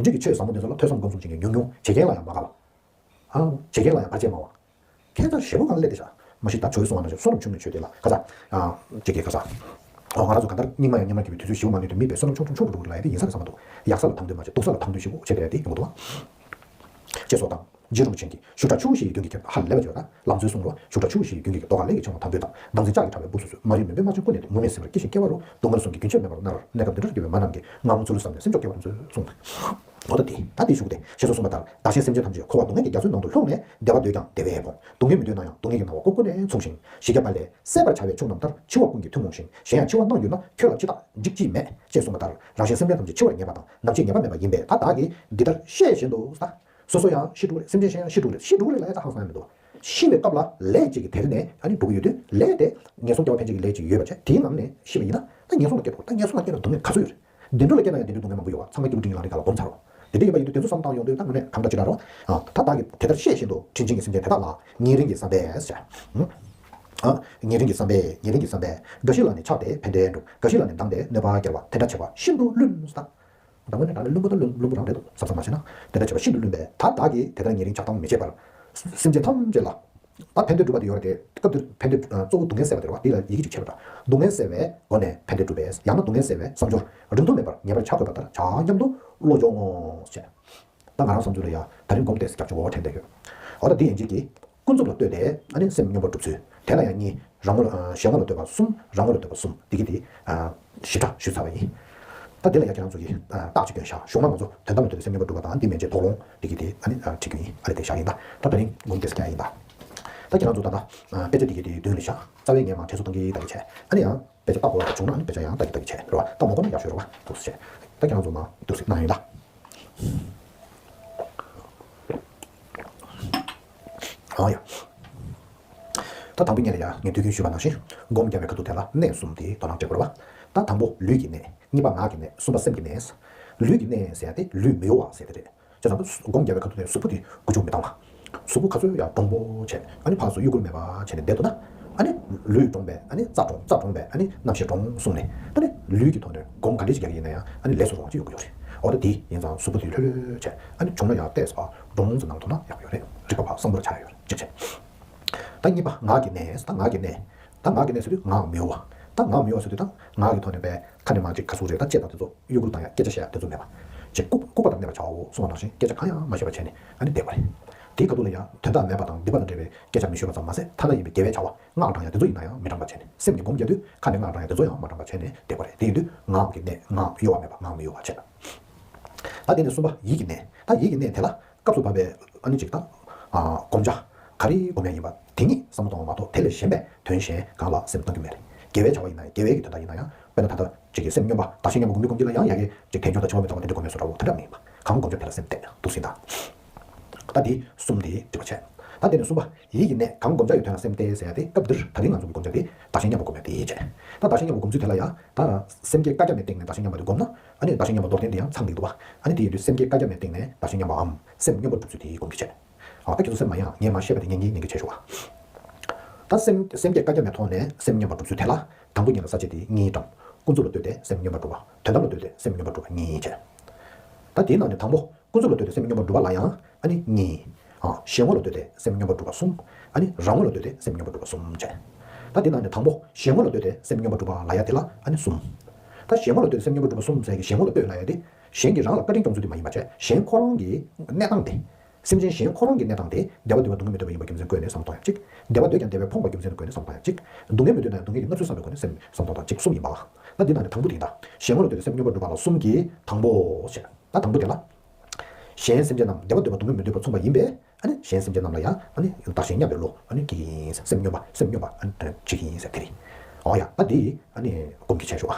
འབྲིང་རིགས་ཀྱི་ཆོས་ཟབ་མོ་དེ་ཚོ་ལ་ཐོས་བསམ་སྒོམ་གསུམ་བྱེད་མཁན་ཉུང་ཉུང་། བྱེད་མཁན་ལ་ཡང་མ་དགའ་བ། ཨ། བྱེད་མཁན་ལ་ཡང་བར་ཆད་མང་བ། ཁྱད་མཚར་ཞེ་པོ་གང་སླེབས་ཏེ་བཞག་མ་གཞི་ད་ཇོ་བོའི་གསུང་ང་ན་བསོད་ནམས་ཆུང་ངུའི་ཆོས་དེ་ལ་ག་ས། ཨ། ཅིག་གི་ག་ས། ཨོ་ང་རང་ཚོ་གང་ལྟར་སྙིགས་མ་ཡང་སྙིགས་མར་གྱུར་པའི་དུས་ཚོད་ཞེ་པོ་མ་ལོན་དུས་མིད་པའི་བསོད་ནམས་ཆུང་ཆུང་ཆུང་རུ་འགྲོ་གི་རེད་ལབ་ཡ་དེ་ཡིན་ས་རེད་བསམ་མ་འདུག་ཡག་ས་ལ་དང་དོད་མ་བྱེད་སྡུག་ས་ལ་དང་དོད་བྱེད་དགོས་བྱས་ཏེ་ཡོང་གི་འདུག་བ། ཅེས་སོགས་དང་། རྗེ་རིན་པོ་ཆེ་གིས་ཞུ་དག་ཆུ་བོ་བཞི་ཡི་མདུན་གྱི་ཁྱབ་ཧ་ལས་པ་བརྗོད་ལ་ལམ་སྲོལ་གསུང་རོགས། ཞུ་དག་ཆུ་བོ་བཞི་ཡི་མདུན་གྱི་རྡོ་ཁ་ལས་ཀྱི་ཆང་བ་དམ་པོས་དང་། མདངས་འཛིན་ལྕགས་ཀྱི་ཕྲ་བའི་སྦུབས་སུ་བཟོས། མ་རིག་མུན་པའི་རྨ་ཆུ་ཀུན་ནས་ཐོན། མུ་མེད་སེམས་པར་སྐྱེ་ཞིང་སྐྱེ་བ་རུ། སྡུག་བསྔལ་གསུམ་གྱི་རྒྱུན་ཆད་མེད་པར་མནར། གནས་སྐབས་འདི་འདྲར་སྐྱེ་བའི་མ་རྣམས་ཀྱི། ངང་མོ་ཚུལ་བསམ་ནས་སེམས་མཆོག་སྐྱེ་བར་མཛོད་གསུངས། འོ་ད་དེ་ད་དེ་ཞུ་གི་དེ་ཞེས་སོགས་གསུངས་པ་ལྟར་བདག་གཞན་སེམས་ཅན་ཐམས་ཅད་འཁོར་བ་སྡུག་བསྔལ་གྱི་རྒྱ་མཚོའི་ནང་དུ་ལྷུང་ནས་བདེ་བ་འདོད་ཀྱང་བདེ་བས་ཕོངས། སྡུག་བསྔལ་མི་འདོད་ན་ཡང་སྡུག་བསྔལ་གྱི་སྣང་བ་ཀུན་ཀུན་ནས་མཚུངས་ཤིང་། ཞི་རྒྱས་པ་ལས་སྲེད་པར་བྱ་བའི་ཕྱོགས་རྣམས་ལྟར་འཆི་བ་ཀུན་གྱི་མཐུ་རྨོངས་ཤིང་། གཞན་ཡང་འཆི་བ་སྣང་གྱུར་ན། ཁྱོད་ལ་འཆི་བདག་འཇིགས་ཅིས་མེད། ཅེས་གསུངས་པ་ལྟར་རང་གཞན་སེམས་ཅན་ཐམས་ཅད་འཆི་བར་ངེས་པ་དང་ནམ་འཆི་ངེས་པ་མེད་པ་ཡིན་པས་ད་བདག་གིས་འདི་ལྟར་ཤེས་བཞིན་དུ་ཟེར། སོ་སོ་ཡང་ཤི་འགྲོ་རེད། སེམས་ཅན་གཞན་ཡང་ཤི་འགྲོ་རེད། ཤི་འགྲོ་རེད་ལབ་ཡ་ད་ཧང་སང་ཡ་མི་འདུག་ཤི་བའི་སྐབས་ལ་ལས་ཅིག་གི་དེ་རིང་ནས་ཨ་ནི་འགྲོ་གི་ཡོད་དུས་ལས་དེ་ངན་སོང་སྐྱེ་བ་ཕན་ཆད་ཀྱི་ལས་ཅིག་ཡོད་པ་བྱས་དེའི་ངང་ནས་ཤི་བ་ཡིན་ན་ད་ངན་སོང་ལ་སྐྱེ་དགོས། ད་ངན་སོང་ལ་སྐྱེ་ན་སྡུག་བསྔལ་ག་ཚོད་ཡོད་རེད། བདེ་འགྲོ་ལ་སྐྱེ་ན་ཡང་བདེ་འགྲོའི་སྡུག་བསྔལ་མང་པོ་ཡོད་པ་ཚང་མ་སྐྱེས་བུ་འབྲིང་རིམ་ལམ་རིམ་ཁག་ལ་སྒོམ་ཚར་རོགས། དེ་འདྲ་ཡིན་པ་ཡིན་དུས་དེ་ཚོ་བསམ་བཏང་ཡོང་དུས་ད་དངོས་གནས་གང་འདྲ་ཅི་འདྲ་རོ། ད་བདག་གིས་དེ་ལྟར་ཤེས་བཞིན་དུ་དྲིན་ཅན་གྱི་སེམས་ཅན་དེ་དག་ལ་ཉེ་རིང་གི་བསམ་པས་ཟེར། ཨ། ཉེ་རིང་གི་བསམ་པས་ཉེ་རིང་གི་བསམ་པས། དགའ་བཞི་ལ་ནི་ཆགས་ཏེ་ཕན་བདེ་འགྲུབ། དགའ་བཞི་ལ་ནི་སྡང་སྟེ་གནོད་པ་སྐྱེལ་བ། དེ་འདྲ་བྱེད་པ་ཤིན་ཏུ་བླུན་ཟེར། ད་དངོས་གནས་དྲང་གནས་བླུན་པོ་དང་བླུན་བླུན་པོ་རང་རེད་འདུག་བསམ་བསམ་མ་བྱས་ན། དེ་འདྲ་བྱེད་པ་ཤིན་ཏུ་བླུན་པས་ད་བདག་གིས་དེ་ལྟར་ཉེ་རིང་ཆགས་སྡང་མི་བྱེད་པར། སེམས་ཅན་ཐམས་ཅད་ལ། ད་ཕན་བདེ་སྒྲུབ་པ་དེ་ཡོད་རེད་དེ། སྐབས་འདིར་ཕན་བདེ་གཙོ་བོ་སྡུག་བསྔལ་སེལ་བ་དེ་རེད་བ། དེ་ལ་ཡི་གེ་གཅིག་ཆད་པ་འདྲ། སྡུག་བསྔལ་སེལ་བའི་སྒོ་ནས་ཕན་བདེ་སྒྲུབ་པས། ཡང་ན་སྡུག་བསྔལ་སེལ་བའི་བསམ་སྦྱོར་རིང་ཐུང་མེད་པར་ངེས་པར་བྱ་དགོས་པ་ལྟར་བྱ་སྙམ་དུ་བློ་འཇོག་ངོ་། ཞེས། ད་ང་རང་བསམ་ཚུལ་ལ་ཡང་ད་རིང་སྒོམ་བལྟས་སྐྱབས་བཅོལ་འོ་དྲན་བསྡད་ཡོད། འོ་ད་འདི་ཡན་ཆད་ཀྱིས་ཀུན་རྫོབ་ལ་ལྟོས་ཏེ་ཨ་ནི་སེམས་སྙོམས་པར་སྒྲུབ་ཚུལ་དེ་ལ་ཡང་གཉིས། རང་ངོ་ལ་ཨ་གཞན་ངོ་ལ་ལྟོས་པ་གསུམ། རང་ངོ་ལ་ལྟོས་པ་གསུམ་འདི་གི་དེ་ཨ་ཞིབ་ཕྲ་ཞུས་ཚར་བ་ཡིན། ད་འདི་ལ་ཡང་ཁྱེད་རང་ཚོ་གིས་ཨ་རྟགས་ཅིག་སྐྱོན་བཞག་གཞུང་ལ་ང་ཚོ་དོན་དམ་ལ་ལྟོས་ཏེ་སེམས་སྙོམས་པར་སྒྲུབ་པ་དང་འདི་མན་ཆད་དོགས་སློང་འདི་གི་དེ་ཨ་ནི་ཨ་བྲིས་རྒྱུ་ཡིན། ཨ་ནི་དེ་བཞག་ཡིན་ད། ད་ད་རིང་སྒོམ་བལྟས་སྐྱབས་ཡིན་ད། ད་ཁྱེད་རང་ཚོ་ད་ལྟ་ཨ་དཔེ་ཆ་འདི་གི་དེ་མདུན་ལ་བཞག་རྩ་བའི་ངས་མར་དྲན་གསོ་གཏོང་གི་ད་གི་བྱས། ཨ་ནི་ཡང་དཔེ་ཆ་ལྟ་དགོས་པ་བྱུང་ན་ཨ་ནི་དཔེ་ཆ་ཡང་ལྟ་གི་ལྟ་གི་བྱས་རེད་བ། ལྟ་མ་དགོས་ན་ཡག་ཤོས་རེད་བ། འདུག་སེ་བྱས། ད་ཁྱེད་རང་ཚོ་མར་འདུག་སེ་གནང་ཡིན་ད། ཨོ་ཡ། ད་དང་པོ་ཉིད་ལ་ཡང་ངས་དུས་རྒྱུན་ཞུས་པ་ནང་བཞིན་སྒོམ་རྒྱག་པའི་ཁ་ཐུག་དེ་ལ་གནད་གསུམ་དེ་དོ་སྣང་སྤྲད་དགོས་རེད་བ། ད་དང་པོ་ལུས་ཀྱི་གནད། གཉིས་པ་ངག་གི་གནད། གསུམ་པ་སེམས་ཀྱི་གནད། ལུས་ཀྱི་གནད་ཟེར་ཡ་དེ་ལུས་མི་གཡོ་བ་ཟེར་དེ་རེད། བྱས་ཙང་སྒོམ་རྒྱག་པའི་ཁ་ཐུག་དེ་གཟུགས་པོ་དེ་མགོ་མཇུག་མི་གཏོང་བ། གཟུགས་པོ་ག་ཚོད་ཡང་འདྲོང་པོ་བྱས་ཨ་ནི་ཕར་ཚུར་གཡོ་འགུལ་མེད་པ་བྱས་ནས་བསྡད་འདུག་ན། ཨ་ནི་ལུས་འདྲོངས་པས་ཨ་ནི་རྩ་འདྲོངས། རྩ་འདྲོངས་པས་ཨ་ནི་རྣམ་ཤེས་འདྲོངས་གསུངས་ནས་ཨ་ནི་ལུས་ཀྱི་ཐོག་ནས་སྒོམ་ག་འདྲས་ཤིག་རྒྱག་གི་ཡིན་ན་ཡང་ཨ་ནི་ལས་སུ་རུང་བ་ཅིག་ཡོང་གི་ཡོད་རེད། འོ་ད་དེ་ཡིན་ཙང་གཟུགས་པོ་དེ་ལྷོད་ལྷོད་བྱས་ཨ་ནི་བྱུང་ན་ཡང་ཏོག་ཙམ་འདྲོངས་ཙམ་གནང་ཐུབ་ན་ཡག་པོ་ཡོད་རེད། རིག་པ་ཕར་བསམ་བློ་ཆགས་ཡོད་རེད་གཅིག་བྱས། ད་གཉིས་པ་ངག་གི་གནས། ད་ངག་གི་གནས། ད་ངག་གི་གནས་ཟེར་དུས་ངག་མི་གཡོ་བ། ད་ངག་མི་གཡོ་བ་ཟེར་དུས་ད་ངག་གི་ཐོག་ནས་པའི་ཁ་ནས་མར་ཅིག་ག་ཟུག་རེད་ད་ཅེས་དང་དེ་ཚོ་གཡོ་འགུལ་བཏང་ཡ་སྐད་ཆ་བཤད་ཡ་དེ་ཚོ་མེད་པ། ཅིག་ལྐུགས་ལྐུགས་པ་དང་གནས་པར་བྱའོ་གསུངས་པ་ནང་བཞིན་སྐད་ཆ་གང་ཡང་མ་བཤད་པ་བྱས་ནས་ཨ་ནི་བསྡད་པ་རེད། དེའི་ཁ་ཐུག་ལ་ཡང་དོན་དག་མེད་པ་དང་སྡིག་པ་དང་འབྲེལ་བའི་སྐད་ཆ་མི་ཤོད་པ་ཙམ་མ་ཟད་ཐ་ན་ཡིན་པའི་དགེ་བའི་བྱ་བ་སྔགས་བགྲང་ཡ་དེ་ཚོ་ཡིན་ན་ཡང་མི་བགྲང་པ་བྱས་ནས་སེམས་ཀྱི་སྒོམ་རྒྱག་དུས་ཁ་ནས་སྔགས་བགྲང་ཡ་དེ་ཚོ་ཡང་མ་བགྲང་པ་བྱས་ནས་བསྡད་པ་རེད། དེ་ཡིན་དུས་ངག་གི་གནས་ངག་གཡོ་བ་མེད་པ་ངག་མི་གཡོ་བ་བྱས། ད་དེ་ནས་གསུམ་པ་ཡིད་ཀྱི་གནས། ད་ཡིད་ཀྱི་གནས་དེ་ལ་སྐབས་སུ་བབ་པའི་ཨ་ནི་ཅིག་ད། ཨ་སྒོམ་བྱ། ག་རེ་སྒོམ་ཡ་ཡིན་པ་དེ་ཉིད་བསམ་བློ་གཏོང་བ་མ་གཏོགས་དེ་ལས་གཞན་པའི་དོན་གཞན་གང་ལ་སེམས་གཏོང་རྒྱུ་མེད། དགེ་བའི་བྱ་བ་ཡིན་ན་ཡང་དགེ་བའི་གི་དོན་དག་ཡིན་ན་ཡང་དཔེར་ན་ད་ལྟ་ཅིག་གི་སེམས་སྙོམས་པ་བདག་གཞན་མཉམ་པ་སྒོམ་རྒྱུ་སྒོམ་རྒྱུ་ལ་ཡང་ཡ་གི་ཅིག་དལ་འབྱོར་དང་འཆི་བ་མི་རྟག་པ་དེ་འདྲ་སྒོམ་ཡ་བཟོ་འདྲ་བོ་དེ་འདྲ་མིན་པ་གང་སྒོམ་བྱ་དེ་ལ་སེམས་གཏད་འདུག་ཟིན་ད། ད་དེ་ནས་གསུམ་པ་ཡིད་ཀྱི་གནས། ད་དེ་ནས་གསུམ་པ་ཡིད་ཀྱི་གནས་གང་སྒོམ་བྱ་ཡི་དོན་ལ་སེམས་གཏད་ཟེར་ཡ་དེ་སྐབས་འདིར་ད་རིང་ང་ཚོ་གི་སྒོམ་བྱ་དེ་བདག་གཞན་མཉམ་པ་སྒོམ་ཡ་དེ་ཡིན་བྱས། ད་བདག་གཞན་མཉམ་པ་སྒོམ་ཚུལ་དེ་ལ་ཡང་ད་སེམས་བསྐྱེད་བསྐལ་བརྒྱ་མའི་སྟེང་ནས་བདག་གཞན་མཉམ་པ་དེ་བསྒོམ་ན་ཨ་ནི་བདག་གཞན་མཉམ་པ་མདོར་བསྟན་དེ་ཡང་ཚང་བསྡད་འདུག་བ། ཨ་ནི་དེ་ཡིན་དུས་སེམས་བསྐྱེད་བསྐལ་བརྒྱ་མའི་སྟེང་ནས་བདག་གཞན་མཉམ་པའམ་སེམས་སྙོམས་པར་སྒྲུབ་ཚུལ་དེ་སྒོམ་གྱི་བྱས། ཨ་ད་ཁྱེད་ཚོ་སེམས་མ་ཡེངས་ངས་མ་བཤད་པ་དེ་ངས་ངས་ཉན་གྱི་བྱས་ཞུ་བ། ད་སེམས་སེམས་བསྐྱེད་བསྐལ་བརྒྱ་མའི་ཐོག་ནས་སེམས་སྙོམས་པར་སྒྲུབ་ཚུལ་དེ་ལ་དང་པོ་ཉིད་ལ་ས་བཅད་དེ་གཉིས་བགྲངས། ཀུན་རྫོབ་ལ་ལྟོས་ཏེ་སེམས་སྙོམས་པར་སྒྲུབ་པ། དོན་དམ་ལ་ལྟོས་ཏེ་སེམས་སྙོམས་པར་སྒྲུབ་པ་གཉིས་བྱས། ད་དེའི་ནང་ནས་དང་པོ་ཀུན་རྫོབ་ལ་ལྟོས་ཏེ་སེམས་སྙོམས་པར་སྒྲུབ་པ་ལ་ཡང་ཨ་ནི་གཉིས། ཨ་གཞན་ངོ་ལ་ལྟོས་ཏེ་སེམས་སྙོམས་པར་སྒྲུབ་པ་གསུམ། ཨ་ནི་རང་ངོ་ལ་ལྟོས་ཏེ་སེམས་སྙོམས་པར་སྒྲུབ་པ་གསུམ་བྱས། ད་དེ་ནང་ནས་དང་པོ་གཞན་ངོ་ལ་ལྟོས་ཏེ་སེམས་སྙོམས་པར་སྒྲུབ་པ་ལབ་ཡ་དེ་ལ་ཨ་ནི་གསུམ། ད་གཞན་ངོ་ལ་ལྟོས་ཏེ་སེམས་སྙོམས་པར་སྒྲུབ་པ་གསུམ་ཟེར་གྱི་གཞན་ངོ་ལ་ལྟོས་ལབ་ཡ་དེ་གཞན་གྱིས་རང་ལ་བཀའ་དྲིན་སྐྱོང་ཚུལ་དེ་མ་ཡིན་པ་བྱས་གཞན་ཁོ་རང་གི་གནས་སྟངས་དེ། སེམས་ཅན་གཞན་ཁོ་རང་གི་གནས་སྟངས་དེ་བདེ་བ་འདོད་པ་སྡུག་བསྔལ་མི་འདོད་པ་ཡིན་པ་རྒྱུ་མཚན་བཀོད་ནས་བསམ་བློ་གཏོང་ཡ་གཅིག་བདེ་བ་འདོད་ཀྱང་བདེ་བས་ཕོངས་པ་རྒྱུ་མཚན་བཀོད་ནས་བསམ་བློ་གཏོང་ཡ་གཅིག་སྡུག་བསྔལ་མི་འདོད་ན་ཡང་སྡུག་བསྔལ་གྱི་མངར་ཚུལ་བསམ་པའི་སྒོ་ནས་སེམས་བསམ་བློ་གཏོང་ཡ་གཅིག་གསུམ་ཡིན་པ། ད་འདི་ནང་ནས་དང་པོ་དེ་ཡིན་ད། གཞན་ངོ་ལ་ལྟོས་ཏེ་སེམས་སྙོམས་པར་སྒྲུབ་པ་ལ་གསུམ་གྱིས་དང་པོ་ཞེས། ད་དང་པོ་དེ་ལ། གཞན་སེམས་ཅན་རྣམས་བདེ་བ་འདོད་པ་སྡུག་བསྔལ་མི་འདོད་པ་མཚུངས་པ་ཡིན་པས། ཨ་ནི་གཞན་སེམས་ཅན་རྣམས་ལ་ཡང་ཨ་ནི་བདག་གཞན་མཉམ་པའི་བློ་ཨ་ནི་སྐྱེ་གི་ཡིན་ཟེར། སེམས་སྙོམས་པ་སེམས་སྙོམས་པ་ཨ་ནི་བྱེད་ཀྱི་ཡིན་ཟེར་དེ་རེད། འོ་ཡ་ད་འདི་ཨ་ནི་སྒོམ་གྱི་བྱས་ཞུ་བ།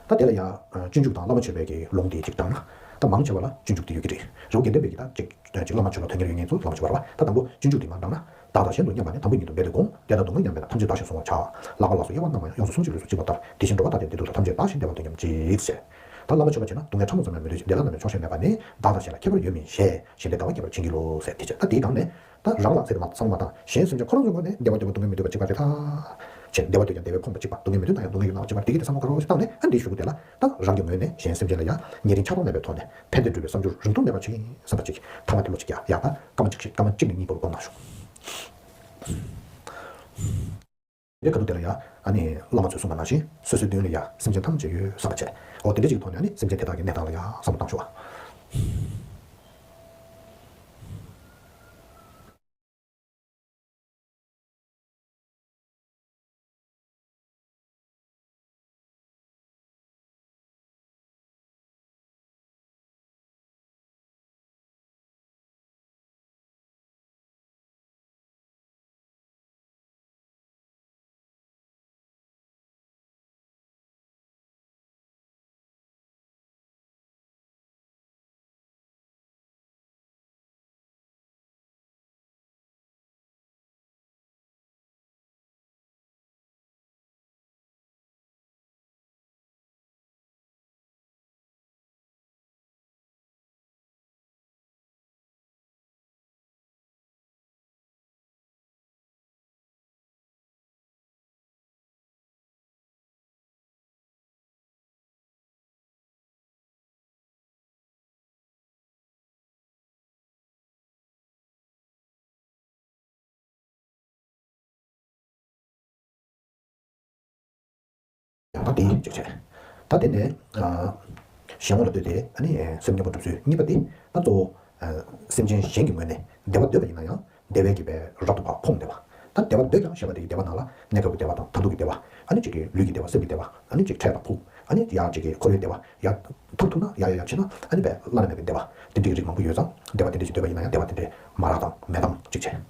ད་དེ་ལ་ཡང་སྤྱོད་འཇུག་དང་བླ་མ་མཆོད་པའི་གི་ལུང་དེ་གཅིག་བགྲངས་ན། ད་མང་ཆེ་བ་ལ་སྤྱོད་འཇུག་དེ་ཡོད་ཀྱི་རེད། རི་བོ་དགེ་ལྡན་པའི་གི་ད་གཅིག་གཅིག་བླ་མ་མཆོད་པ་དོན་གཉེར་ཡོད་མཁན་ཚོ་བླ་མ་མཆོད་པ་རེད་བ། ད་དང་པོ་སྤྱོད་འཇུག་དེ་མར་བགྲངས་ན། བདག་དང་གཞན་དུ་མཉམ་པ་ནི། དམ་པའི་ཉིད་དུ་འབད་དེ་བསྒོམ། བདེ་དང་སྡུག་བསྔལ་མཉམ་པས་ན། ཐམས་ཅད་བདག་གཞན་བསྲུང་བར་བྱ། ལག་པ་ལ་སོགས་དབྱེ་བ་རྣམ་མང་ཡང་། ཡོངས་སུ་བསྲུང་ཕྱིར་ལུས་སུ་གཅིག་པ་ལྟར། དེ་བཞིན་འགྲོ་བ་ཐམས་ཅད་བདག་གཞན་བདེ་བ་འདོད་སྙམ་བྱེད། ཟེར། ད་བླ་མ་མཆོད་པ་བྱས་ན་སྡུག་བསྔལ་ཕྲ་མོ་ཙམ་ཡང་མི་འདོད་ཅིང་། བདེ་བླག་རྣམས་ལ་ཆོག་ཤེས་མེད་པ་ནི། བདག་དང་གཞན་ལ་ཁྱད་པར་ཡོད་མིན་ཞེས། གཞན་བདེ་ལྟ་བ་ཁྱད་པར་བྱིན་གྱིས་རློབས། ཟེར་དེ་བྱས། ད་དེའི་སྒང་ནས་ད་རང་ལ་ཟེར་དེ་མ་ཚང་མ་དང་གཞན་སེམས་ཅན་ཁོ་རང་ཚོའི་ངོས་ནས་བདེ་བ་འདོད་པ་སྡུག་བསྔལ་མི་འདོད་པ་གཅིག་པ་རེད་ད། ཅེས་བདེ་བ་འདོད་ཀྱང་བདེ་བས་ཕོངས་པ་གཅིག་པ། སྡུག་བསྔལ་མི་འདོད་ན་ཡང་སྡུག་བསྔལ་གྱི་སྣང་བ་གཅིག་པ། དེ་གི་དེ་ཚང་མ་ག་རེ་ཞིག་བཏང་ནས་ཨ་འདི་ཞུ་དགོས་དེ་ལ། ད་རང་གི་ངོས་ནས་གཞན་སེམས་ཅན་ལ་ཡང་ཉེ་རིང་ཆགས་སྡང་མེད་པའི་ཐོག་ནས་ཕན་བདེ་སྒྲུབ་པའི་བསམ་སྦྱོར་རིང་ཐུང་མེད་པར་བྱེད་ཀྱི་ཡིན་བསམ་པ་གཅིག་ཐ་མ་དེ་ལོ་གཅིག་ཡ་ཡ་ད་སྐར་མ་གཅིག་ཤིག་སྐར་མ་གཅིག་ནས་གཉིས་བར་སྒོམ་གནང་ཤོག་དེ་ག་དུས་དེ་ལ་ཡ་ཨ་ནི་བླ་མ་ཚོས་གསུངས་པ་ནང་བཞིན་སོ་སོའི་མདུན་ལ་ཡ་སེམས་ཅན་ཐམས་ཅད་ཡོད་བསམ་པ་བྱས། འོ་དེ་འདྲ་ཅིག་གི་ཐོག་ནས་ཨ་ནི་སེམས་ཅན་དེ་དག་གི་གནས་སྟངས་ལ་ཡ་བསམ་བློ་བཏང་ཆོག་པ། ཡང་ད་དེ་གཅིག་བྱས། ད་དེ་ནས་ཨ་གཞན་ངོ་ལ་ལྟོས་ཏེ་ཨ་ནི་སེམས་སྙོམས་པར་འཇུག་ཚུལ་གཉིས་པ་དེ་ད་གཙོ་བོ་ཨ་སེམས་ཅན་གཞན་གྱི་ངོས་ནས་བདེ་བ་འདོད་པ་ཡིན་ན་ཡང་བདེ་བའི་གི་བའི་རབ་ཏུ་བ་ཕོངས་བསྡད་པ། ད་བདེ་བ་འདོད་ཀྱང་ཞེས་པ་དེ་གི་བདེ་བ་ནང་ལ་གནས་སྐབས་ཀྱི་བདེ་བ་དང་མཐར་ཐུག་གི་བདེ་བ། ཨ་ནི་གཅིག་གི་ལུས་ཀྱི་བདེ་བ། སེམས་ཀྱི་བདེ་བ། ཨ་ནི་གཅིག་འཕྲལ་དང་ཕུགས། ཨ་ནི་ཡང་གཅིག་གི་འཁོར་བའི་བདེ་བ། ཡར་མཐར་ཐུག་ན་ཡར་ཡར་ཡར་ཕྱིན་ན་ཨ་ནི་བའི་བླ་ན་མེད་པའི་བདེ་བ། དེ་འདྲའི་རིགས་མང་པོ་ཡོད་ཙང་བདེ་བ་དེ་འདྲས་འདོད་པ་ཡིན་ན་ཡང་བདེ་བ་དེ་འདྲས་མ་རག་དང་མེད་དམ་གཅིག་བྱས།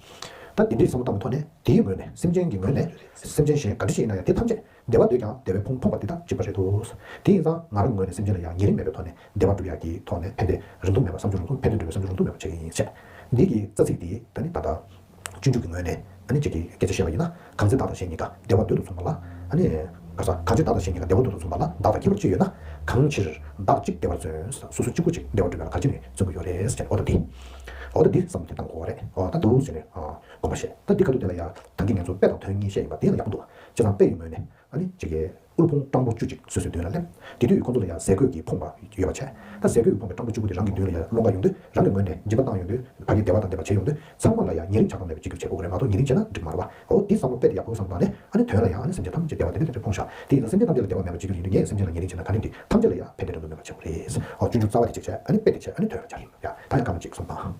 ད་དེ་འདྲའི་བསམ་བློ་བཏང་བའི་ཐོག་ནས་དེའི་ངོས་ནས་སེམས་ཅན་གྱི་ངོས་ནས་སེམས་ཅན་གཞན་ག་འདྲ་ཞིག་ཡིན་ན་ཡང་དེ་ཐམས་ཅད་བདེ་བ་འདོད་ཀྱང་བདེ་བས་ཕོངས་ཕོངས་པ་དེ་དག་གཅིག་པ་རེད་དོ། དེ་ཡིན་ཙང་ང་རང་ངོས་ནས་སེམས་ཅན་ལ་ཡང་ཉེ་རིང་མེད་པའི་ཐོག་ནས་བདེ་བ་སྒྲུབ་ཡག་གི་ཐོག་ནས་ཕན་བདེ་རིང་ཐུང་མེད་པར་བསམ་བློ་རིང་ཐུང་ཕན་བདེ་སྒྲུབ་པའི་བསམ་བློ་རིང་ཐུང་མེད་པར་བྱེད་ཀྱི་ཡིན་ཟེར། འདི་གི་རྩ་ཚིག་དེ་ད་ནི་ད་ལྟ་སྤྱོད་འཇུག་གི་ངོས་ནས་ཨ་ནི་གཅིག་གི་སྐད་ཆ་བཤད་པ་ཡིན་ན། གང་ཚེ་བདག་དང་གཞན་གཉིས་ཀ་བདེ་བ་འདོད་དུ་མཚུངས་པ་ལ། ཨ་ནི་ག་ས་གང་ཚེ་བདག་དང་གཞན་གཉིས་ཀ་བདེ་བ་འདོད་དུ་མཚུངས་པ་ལ་བདག་དང་ཁྱད་པར་ཅི་ཡོད་ན། གང་ཕྱིར་བདག་གཅིག་བདེ་བར་བརྩོན། སོ་སོ་གཅིག་པུ་གཅིག་བདེ་བར་སྒྲུབ་པ་ལ་ག་ཅི་ནས་བརྩོན་དགོས་ཡོད་རེད་ཟེར། འོ་ད་འདི། འོ་ད་འདི་བསམ་བློ་དེ་བཏང་དགོས་པ་རེད། འོ་ད་འདུག་ཟེར་ནས་དགོངས་པ་བཞེས། ད་འདི་ག་དུས་དེ་ལ་ཡང་ད་གིན་ངས་ཚོ་དཔེ་དང་དོན་གཉིས་བཤད་ཡིན་པ་དེ་ཡང་ཡག་པོ་འདུག་བྱས་ཙང་དཔེ་ཡི་ངོས་ནས། ཨ་ནི་གཅིག་གིས་དབུལ་ཕོངས་སྤྲང་པོ་བཅུ་གཅིག་སོ་སོའི་མདུན་ལ་སླེབས། དེ་དུས་ཁོང་ཚོ་ལ་ཡང་ཟས་གོས་ཀྱིས་ཕོངས་པ་ཡོད་པ་བྱས། ད་ཟས་གོས་ཀྱིས་ཕོངས་པའི་སྤྲང་པོ་བཅུ་དགུ་དེ་རང་གི་མདུན་ལ་ཡང་སློང་ག་ཡོང་དུས་རང་གི་ངོས་ནས་སྦྱིན་པ་བཏང་ཡོང་དུས་ཕ་གིའི་བདེ་བ་དང་བདེ་བ་བྱེད་ཡོང་དུས་ཚང་མ་ལ་ཡང་ཉེ་རིང་ཆགས་སྡང་མེད་པའི་གཅིག་གྱུར་བྱེད་དགོས་རེད་མ་གཏོགས་ཉེ་རིང་བྱས་ན་འགྲིག་མ་རེད་བ། འོ་དེ་བསམ་བློ་དཔེ་དེ་ཡག་པོ་བསམ་བཏང་ནས་ཨ་ནི་དོན་ལ་ཡང་ཨ་ནི་སེམས་ཅན་ཐམས་ཅད་བདེ་བ་དེ་འདྲ་དེ་འདྲ་ཕོངས་ཤག་དེ་ཡིན་ཙང་སེམས་ཅན་ཐམས་ཅད་ལ་བདེ་བ་མེད་པ་བྱེད་རྒྱུ་ཡིན་དུས་ངས་སེམས་ཅན་ལ་ཉེ་རིང་བྱས་ན་ག་ནས་འགྲིག་ཐམས་ཅད་ལ་ཡང་ཕན་བདེ་རེ་འདུག་མེད་པ་བྱེད་དགོས་རེད། འོ་སྤྱོད་འཇུག་རྩ་བ་དེ་གཅིག་བྱས་ཨ་ནི་དཔེ་དེ་བྱས་ཨ་ནི་དོན་ལ་སྦྱར་ཡ་ད་ཡང་སྐར་མ་གཅིག་གསུམ་བཏང་།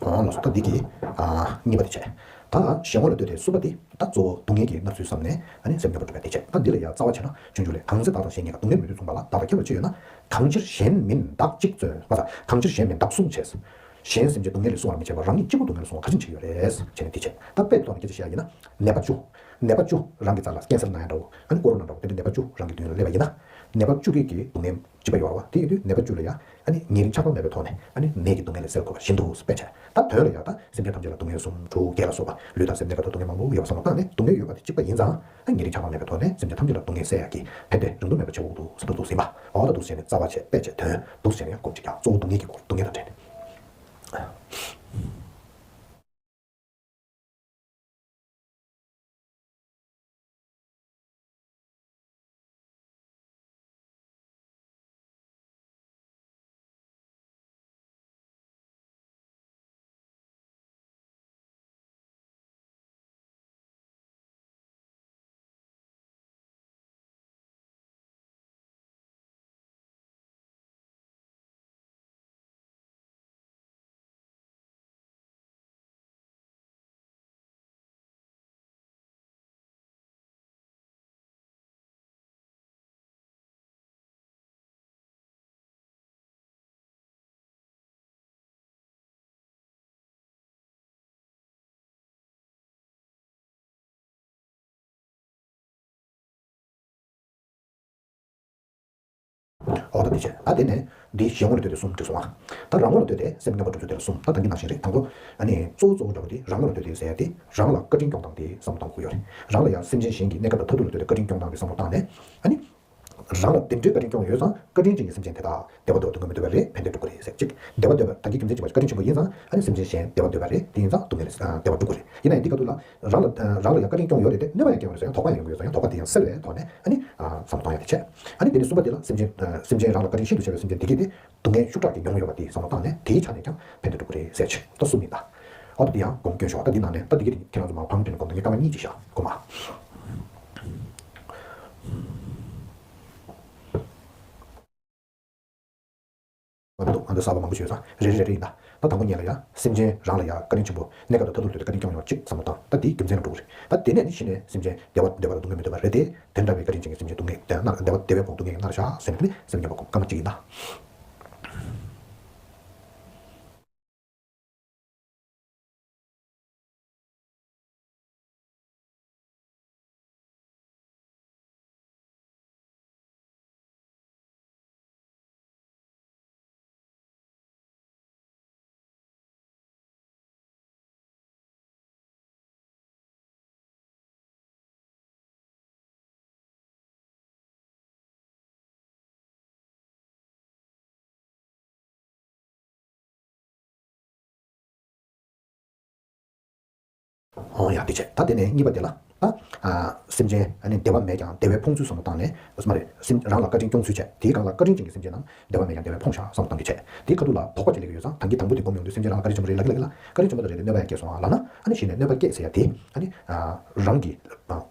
ཨོ་ལགས་སོ། ད་འདི་གི་ཨ་གཉིས་པ་དེ་བྱས། ད་གཞན་ངོ་ལ་ལྟོས་ཏེ་གསུམ་པ་དེ་ད་གཙོ་བོ་སྡུག་བསྔལ་གྱི་བརྣབ་ཚུལ་བསམ་ནས་ཨ་ནི་སེམས་སྙོམས་པར་འཇུག་པ་དེ་བྱས། ད་འདི་ལ་ཡང་རྩ་བ་བྱས་ན་སྤྱོད་འཇུག་ལས། གང་ཚེ་བདག་དང་གཞན་གཉིས་ཀ་སྡུག་བསྔལ་མེད་དུ་མཚུངས་པ་ལ། བདག་དང་ཁྱད་པར་ཅི་ཡོད་ན། གང་ཕྱིར་གཞན་མིན་བདག་གཅིག་བརྩོན། མ་ས་གང་ཕྱིར་གཞན་མིན་བདག་གསུམ་བྱས། གཞན་སེམས་ཅན་སྡུག་བསྔལ་ལས་སྲུང་བར་མི་བྱེད་པར་རང་ཉིད་གཅིག་པུ་སྡུག་བསྔལ་ལས་སྲུང་བ་ག་ཅི་བྱེད་ཀྱི་ཡོད་རེད་ཟེར་ནས་དེ་བྱས། ད་དཔེ་ཐོག་ནས་སྐད་ཆ་བཤད་ཡ་ཡིན་ན་ནད་པ་བཅུ། ནད་པ་བཅུ་རང་གི་རྩ་ལ་ཀན་སར་ན་ཡང་འདྲ་བོ་ཨ་ནི་ཀོ་རོ་ན་འདྲ་བོ་དེ་འདྲ་ནད་པ་བཅུ་རང་གི་མདུན་ལ་སླེབས་པ་ཡིན་ན། ནད་པ་བཅུ་གི་གི་སྡུག་བསྔལ་སྐྱིད་པ་ཡོད་རེད་བ། དེ་ཡིན་དུས་ནད་པ་བཅུ་ལ་ཡང་ཨ་ནི་ཉེ་རིང་ཆགས་སྡང་མེད་པའི་ཐོག་ནས་ཨ་ནི་ནད་ཀྱི་སྡུག་བསྔལ་ལས་སེལ་དགོས་པ་བཞིན་དུ་དཔེ་བྱས། ད་དོན་ལ་ཡང་ད་སེམས་ཅན་ཐམས་ཅད་ལ་སྡུག་བསྔལ་གསུམ་དྲུག་བརྒྱད་ལ་སོགས་པ་ལུས་དང་སེམས་གཉིས་ཀ་ཐོག་སྡུག་བསྔལ་མང་པོ་ཡོད་པ་བསམ་བློ་བཏང་ནས་སྡུག་བསྔལ་ཡོད་པ་དེ་གཅིག་པ་ཡིན་ཙང་ཨ་ཉེ་རིང་ཆགས་སྡང་མེད་པའི་ཐོག་ནས་སེམས་ཅན་ཐམས་ཅད་ལ་སྡུག་བསྔལ་སེལ་ཡག་གི་ཕན་བདེ་རིང་ཐུང་མེད་པ་བྱེད་དགོས་འདུག་ཟེར་འདུག་ཟིན་པ། འོ་ད་འདུག་ཟེར་ནས་རྩ་བ་བྱས་དཔེ་བྱས་དོན་འདུག་ཟེར་ནས་ཡང་སྒོམ་གཅིག་ཀྱང་གཙོ་བོ་སྡུག་བསྔལ་གྱི་སྐོར་སྡུག་བསྔལ་དང་འབྲེལ་ནས། འོ་ད་དེ་བྱས། ད་དེ་ནས་འདི་གཞན་ངོ་ལ་ལྟོས་ཏེ་གསུམ་འགྲིག་སོང་ཨ། ད་རང་ངོ་ལ་ལྟོས་ཏེ་སེམས་མངོན་པར་སྒྲུབ་ཚུལ་དེ་ལ་གསུམ། ད་ད་གིན་ནང་བཞིན་རེད། དང་པོ་ཨ་ནི་གཙོ་བོ་གཙོ་བོ་འདྲ་པོ་དེ་རང་ངོ་ལ་ལྟོས་ཏེ་ཟེར་ཡ་དེ་རང་ལ་བཀའ་དྲིན་སྐྱོང་སྟངས་དེ་བསམ་བློ་གཏོང་དགོས་ཡོད་རེད། རང་ལ་ཡང་སེམས་ཅན་གཞན་གྱི་གནས་སྐབས་དང་མཐར་ཐུག་ལ་ལྟོས་ཏེ་བཀའ་དྲིན་སྐྱོང་སྟངས་དེ་བསམ་བློ་བཏང་ནས་ཨ་ནི། རང་ལ་དེ་འདྲའི་བཀའ་དྲིན་སྐྱོང་ཡོད་ཙང་བཀའ་དྲིན་ཅན་གྱི་སེམས་ཅན་དེ་དག་བདེ་བ་འདོད་དུ་ངུ་མི་འདོད་པ་རེད། ཕན་བདེ་སྒྲུབ་དགོས་རེད་ཟེར་གཅིག་བདེ་བ་འདོད་པ་ད་གིན་རྒྱུ་མཚན་གཅིག་པ་བཀའ་དྲིན་ཆེན་པོ་ཡིན་ཙང་ཨ་ནི་སེམས་ཅན་གཞན་བདེ་བ་འདོད་པ་རེད། དེ་ཡིན་ཙང་སྡུག་བསྔལ་ལས་བདེ་བ་སྒྲུབ་དགོས་རེད། ཡིན་ན་ཡང་འདི་ག་དུས་ལ་རང་ལ་རང་ལ་ཡང་བཀའ་དྲིན་སྐྱོང་ཡོད་རེད་དེ་གནོད་པ་ཡང་སྐྱོང་ཡོད་རེད་ཟེར་ཡང་དོགས་པ་ཡང་ཡོང་གི་ཡོད་ཙང་ཡང་དོགས་པ་དེ་ཡང་སེལ་བའི་ཐོག་ནས་ཨ་ནི་བསམ་བློ་གཏོང་ཡ་དེ་བྱས། ཨ་ནི་དེ་ནས་གསུམ་པ་དེ་ལ་སེམས་ཅན་སེམས་ཅན་རང་ལ་བཀའ་དྲིན་ཤིན་ཏུ་ཆེ་བའི་སེམས་ཅན་དེ་གས་དེ་སྡུག་བསྔལ་ཤུགས་དྲག་གིས་མྱོང་ཡོད་པ་དེ་བསམ་བློ་བཏང་ནས་དེའི་ཆ་ནས་ཀྱང་ཕན་བདེ་སྒྲུབ་དགོས་རེད་ཟེར་ཆེད་ད་གསུམ་ཡིན་ད། ཨོ་ད་དེ་ཡང་སྒོམ་སྐྱོན་ཤོག་ད་འདི་ནང་ནས་ད་འདི་གས་དེ་ཁྱེད་རང་ཚོ་མར་བང་བསྒྲིགས་ནས་སྒོམ་ད་ངས་སྐར་མ་གཉིས་ཅིག་བཞག་སྒོམ་ཨ། འདུག་ང་ཚོ་གསར་པ་མང་པོ་ཞིག་ཡོད་ཙང་རེ་རེ་རེ་རེ་ཡིན་ད། ད་དང་པོ་ཉིད་ལ་ཡ་སེམས་ཅན་རང་ལ་ཡ་བཀའ་དྲིན་ཆེན་པོ་གནས་སྐབས་དང་མཐར་ཐུག་ལ་དུས་བཀའ་དྲིན་སྐྱོང་ཡོང་གཅིག་བསམ་བློ་བཏང་། ད་དེའི་རྒྱུ་མཚན་ལ་འགྲོ་གི་རེད། ད་དེ་ནས་ནི་གཞི་ནས་སེམས་ཅན་བདེ་བ་བདེ་བ་ལ་སྡུག་བསྔལ་མི་འདོད་པ་རེད་དེ། དེ་འདྲ་བའི་བཀའ་དྲིན་ཅན་གྱི་སེམས་ཅན་སྡུག་བསྔལ་དེ་ན་བདེ་བ་བདེ་བའི་ཕུང་སྡུག་བསྔལ་གྱིས་མནར་བཞག་ཟེར་ནས་དེ་ནི་སེམས་ཉམས་པ་སྒོམ་སྐར་མ་གཅིག་ཡིན་ད། ཨོ་ཡ་དེ་བྱས་ད་དེ་ནས་གཉིས་པ་དེ་ལ་ད་ཨ་སེམས་ཅན་ཨ་ནི་བདེ་བ་མེད་ཀྱང་བདེ་བའི་ཕོངས་ཚུལ་བསམ་བློ་བཏང་ནས་སེམས་རང་ལ་བཀའ་དྲིན་སྐྱོང་ཚུལ་བྱས། དེའི་སྒང་ལ་བཀའ་དྲིན་ཅན་གྱི་སེམས་ཅན་རྣམས་བདེ་བ་མེད་ཀྱང་བདེ་བའི་ཕོངས་བཞག་བསམ་བློ་གཏང་གི་བྱས། དེའི་ཁ་ཐུག་ལ་དོགས་པ་ཅིག་སླེབས་ཀྱི་ཡོད་ཙང་ད་གིན་དང་པོ་དེ་སྒོམ་ཡོང་དུས་སེམས་ཅན་རང་ལ་བཀའ་དྲིན་ཆེན་པོ་རེད་ལབ་ཀྱི་ལ་བཀའ་དྲིན་ཆེན་པོ་དང་རེད་དེ་གནོད་པ་ཡང་སྐྱེལ་སོང་ཨ་ལབ་ན། ཨ་ནི་གཞི་ནས་གནོད་པ་སྐྱེལ་ཟེར་ཡ་དེ་ཨ་ནི་རང་གི་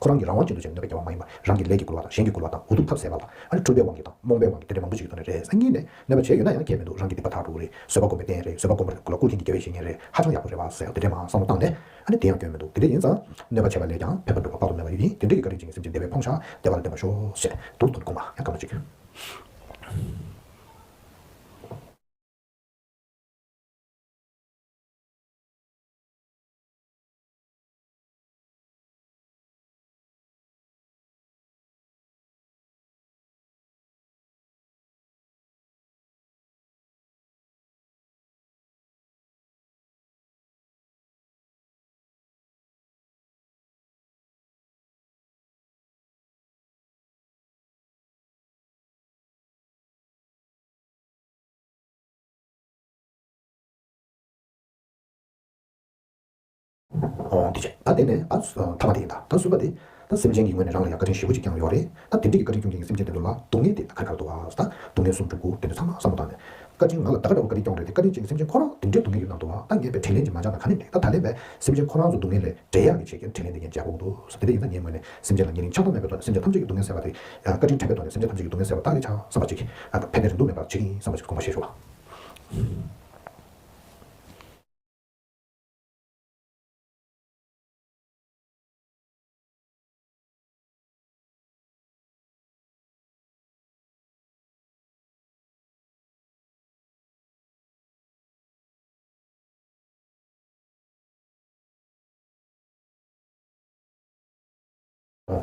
ཁོ་རང་གི་རང་དབང་ཅན་དུ་བྱས་གནོད་པ་སྐྱེལ་བ་མ་ཡིན་པར་རང་གི་ལས་ཀྱི་རྒོལ་བ་དང་གཞན་གྱི་རྒོལ་བ་དང་འུ་ཐུག་ཐབས་ཟད་པ་ལ་ཨ་ནི་འཁྲུལ་པའི་དབང་གིས་དང་རྨོངས་པའི་དབང་གིས་དེ་འདྲའི་མང་པོ་ཞིག་གི་ཐོག་ནས་རེད། སང་ཉིན་ནས་གནོད་པ་བྱས་ཡོད་ན་ཡང་ཁྱད་མི་འདུག་རང་གི་སྡིག་པ་དག་འགྲོ་གི་རེད། བཟོད་པ་སྒོམ་པའི་རྟེན་རེད། བཟོད་པ་སྒོམ་པ་ལ་ཀུན་ལྷན་གྱིས་དགེ་བའི་བཤེས་གཉེན་རེད། ཧ་ཅང་ཡག་པོ་རེད་བ་ཟེར་དེ་འདྲས་མང་བསམ་བློ་བཏང་ནས་ཨ་ནི་དེ་ཡང་སྐྱོན་མི་འདུག་དེ་འདྲས་ཡིན་ཙང་གནོད་པ་བྱས་པ་ལས་ཀྱང་ཕན་པ་འགྲུབ་པ་དཔག་ཏུ་མེད་པ་ཡིན། དེ་འདྲས་ཀྱི་བཀའ་དྲིན་ཅན་གྱི་སེམས་ཅན་བདེ་བའི་ཕོངས་བཞག་བདེ་བ་ལ་བརྟེན་པར་ཤོག་ཞེས་འདུག་དོན་དགོངས་པ་ཡང་སྐར་མ་གཅིག་ཨོ་དེ་བྱས་ད་དེ་ནས་ཨ་ཐ་མ་དེ་ཡིན་ད། ད་གསུམ་པ་དེ་ད་སེམས་ཅན་གྱི་ངོས་ནས་རང་ལ་ཡང་བཀའ་དྲིན་ཞེ་པོ་ཅིག་བསྐྱངས་ཡོད་རེད། ད་དེ་འདྲ་གི་བཀའ་དྲིན་སྐྱོང་མཁན་གྱི་སེམས་ཅན་དེ་ཚོ་ལ་སྡུག་བསྔལ་དེ་ད་ག་རེ་ག་རེ་འདུག་ཨ། ད་སྡུག་བསྔལ་གསུམ་དྲུག་དགུ་དེ་ཚོ་ཚང་མ་བསམ་བློ་བཏང་ནས་བཀའ་དྲིན་ང་ལ་ད་ག་འདྲ་བོ་བཀའ་དྲིན་སྐྱོང་རེད་དེ་བཀའ་དྲིན་ཅན་གྱི་སེམས་ཅན་ཁོ་རང་དེ་འདྲའི་སྡུག་བསྔལ་ཡོད་ན་འདུག་ཨ། ད་ངས་དཔེ་དྲིན་ལན་ཅིག་མ་འཇལ་ན་ག་ནས་འགྲིག་ད་ད་ལན་པའི་སེམས་ཅན་ཁོ་རང་ཚོ་སྡུག་བསྔལ་ལས་འབྲེལ་ཡག་གི་ཆེད་ཀྱི་དྲིན་ལན་དེ་ངས་འཇལ་དགོས་འདུག་དེ་འདྲ་ཡིན་ཙང་ངའི་ངོས་ནས་སེམས་ཅན་ལ་ཉེ་རིང་ཆགས་སྡང་མེད་པའི་ཐོག་ནས་སེམས་ཅན་ཐམས་ཅད་ཀྱི་སྡུག་བསྔལ་སེལ་བ་དེ། བཀའ་དྲིན་དྲན་པའི་ཐོག་ནས་སེམས་ཅན་ཐམས་ཅད་ཀྱི་སྡུག་བསྔལ་སེལ་བ་བདག་གིས་བྱ་བསམ་པ་ཅིག་ཕན་བདེ་རེ་འདུག་མེད་པར་བྱེད་ཀྱི་ཡིན་བསམ་པ་ཅིག་དགོངས་པ་བཞེས་ཤོག་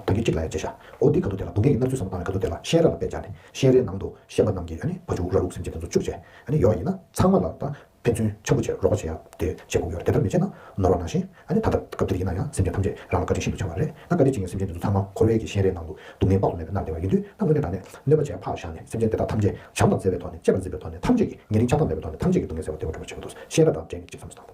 ད་གིན་གཅིག་ལ་ཡ་བྱས་ཤག་འོ་འདི་ག་དུས་དེ་ལ་སྡུག་བསྔལ་གྱི་མནར་ཚུལ་བསམ་བློ་བཏང་བའི་ག་དུས་དེ་ལ་ཤེས་རབ་ལ་དཔེ་སྦྱར་ནས་ཤེས་རབ་ནང་དུ་ཤན་པ་རྣམས་ཀྱི་ཨ་ནི་བ་ཕྱུགས་ར་ལུག་སེམས་ཅན་དེ་ཚོ་བཅུག་བྱས་ཨ་ནི་ཡོད་ཡིན་ན་ཚང་མ་ལ་ད་ཕན་ཚུན་འཆམ་པོ་བྱས་རོགས་པ་བྱེད་ཡ་དེ་བྱེད་དགོས་ཡོད་རེད། དེ་ལྟར་མི་བྱས་ན་ནོར་བ་ནང་བཞིན་ཨ་ནི་ད་ལྟ་སྐབས་འདིར་ཡིན་ན་ཡང་སེམས་ཅན་ཐམས་ཅད་རང་ལ་བཀའ་དྲིན་ཤིན་ཏུ་ཆེ་བ་རེད། ད་བཀའ་དྲིན་ཅན་གྱི་སེམས་ཅན་དེ་ཚོ་ཚང་མ་འཁོར་བའི་གི་ཤན་རའི་ནང་དུ་སྡུག་བསྔལ་དཔག་ཏུ་མེད་པའི་མནར་བསྡད་པ་ཡིན་དུས་ད་དངོས་གནས་དྲང་གནས་གནོད་པ་བྱས་ཕར་བཞག་ནས་སེམས་ཅན་དེ་དག་ཐམས་ཅད་བྱམས་དང་བརྩེ་བའི་ཐོག་ནས་གཅེས་པར་འཛིན་པའི་ཐོག་ནས་ཐམས་ཅད་ཀྱི་ཉེ་རིང་ཆགས་སྡང་མེད་པའི་ཐོག་ནས་ཐམས་ཅད་ཀྱི་སྡུག་བསྔལ་སེལ་བར་བདེ་བར་འགྲུབ་པར་བྱེད་དགོས་འདུག་ཤེས་རབ་དང་འབྲེལ་ནས་གཅིག་བསམ་བློ་བཏང་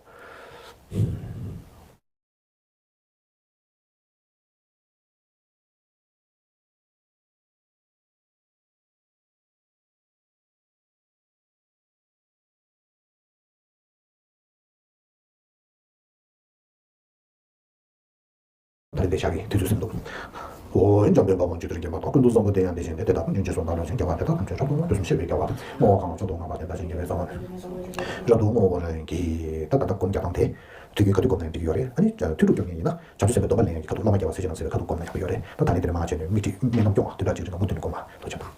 དང་། ད་རེས་འདི་བཞག་གི་དུས་ཚོད་ཟིན་འདུག་འོ་ཡིན་འཇམ་དཔལ་དཔའ་བོ་འཇིག་རྟེན་མཁྱེན་པ་དང་། ཀུན་ཏུ་བཟང་པོ་དེ་ཡང་དེ་བཞིན་ཏེ། དེ་དག་ཀུན་གྱི་རྗེས་སུ་བདག་སློབ་ཅིང་། དགེ་བ་འདི་དག་ཐམས་ཅད་རབ་ཏུ་བསྔོ། དུས་གསུམ་གཤེགས་པའི་རྒྱལ་བ་དང་། བསྔོ་བ་གང་ལ་མཆོག་ཏུ་བསྔགས་པ། དེ་དག་གཞན་དགེ་བའི་རྩ་བ་ནི། རབ་ཏུ་བསྔོ་བར་བགྱི། ད་ད་ལྟ་སྒོམ་རྒྱག་སྟངས་དེ་དུས་རྒྱུན་ག་དུས་སྒོམ་ན་ཡང་འགྲིག་གི་ཡོད་རེད། ཨ་ནི་དུས་དྲུག་སྐྱོར་མཁན་ཡིན་ན་བྱང་ཆུབ་སེམས་དཔའི་སྡོམ་པ་ལེན་ཡག་གི་ག་དུས་སློབ་མ་རྒྱལ་བ་སྲས་བཅས་རྣམས་ཟེར་ག་དུས་སྒོམ་ན་ཡག་གི་ཡོད་རེད། ད་ད་ནི་དེ་རིང་མང་ཆེ་ནས་མིག་ཁྲིད་སྨན་ལམ་སྐྱོང་བ་དུས་དྲུག་གཅིག་རིང་ལ་མུ་མཐུད་ནས་སྒོམ་པ་ཐུགས་རྗེ་ཆེ།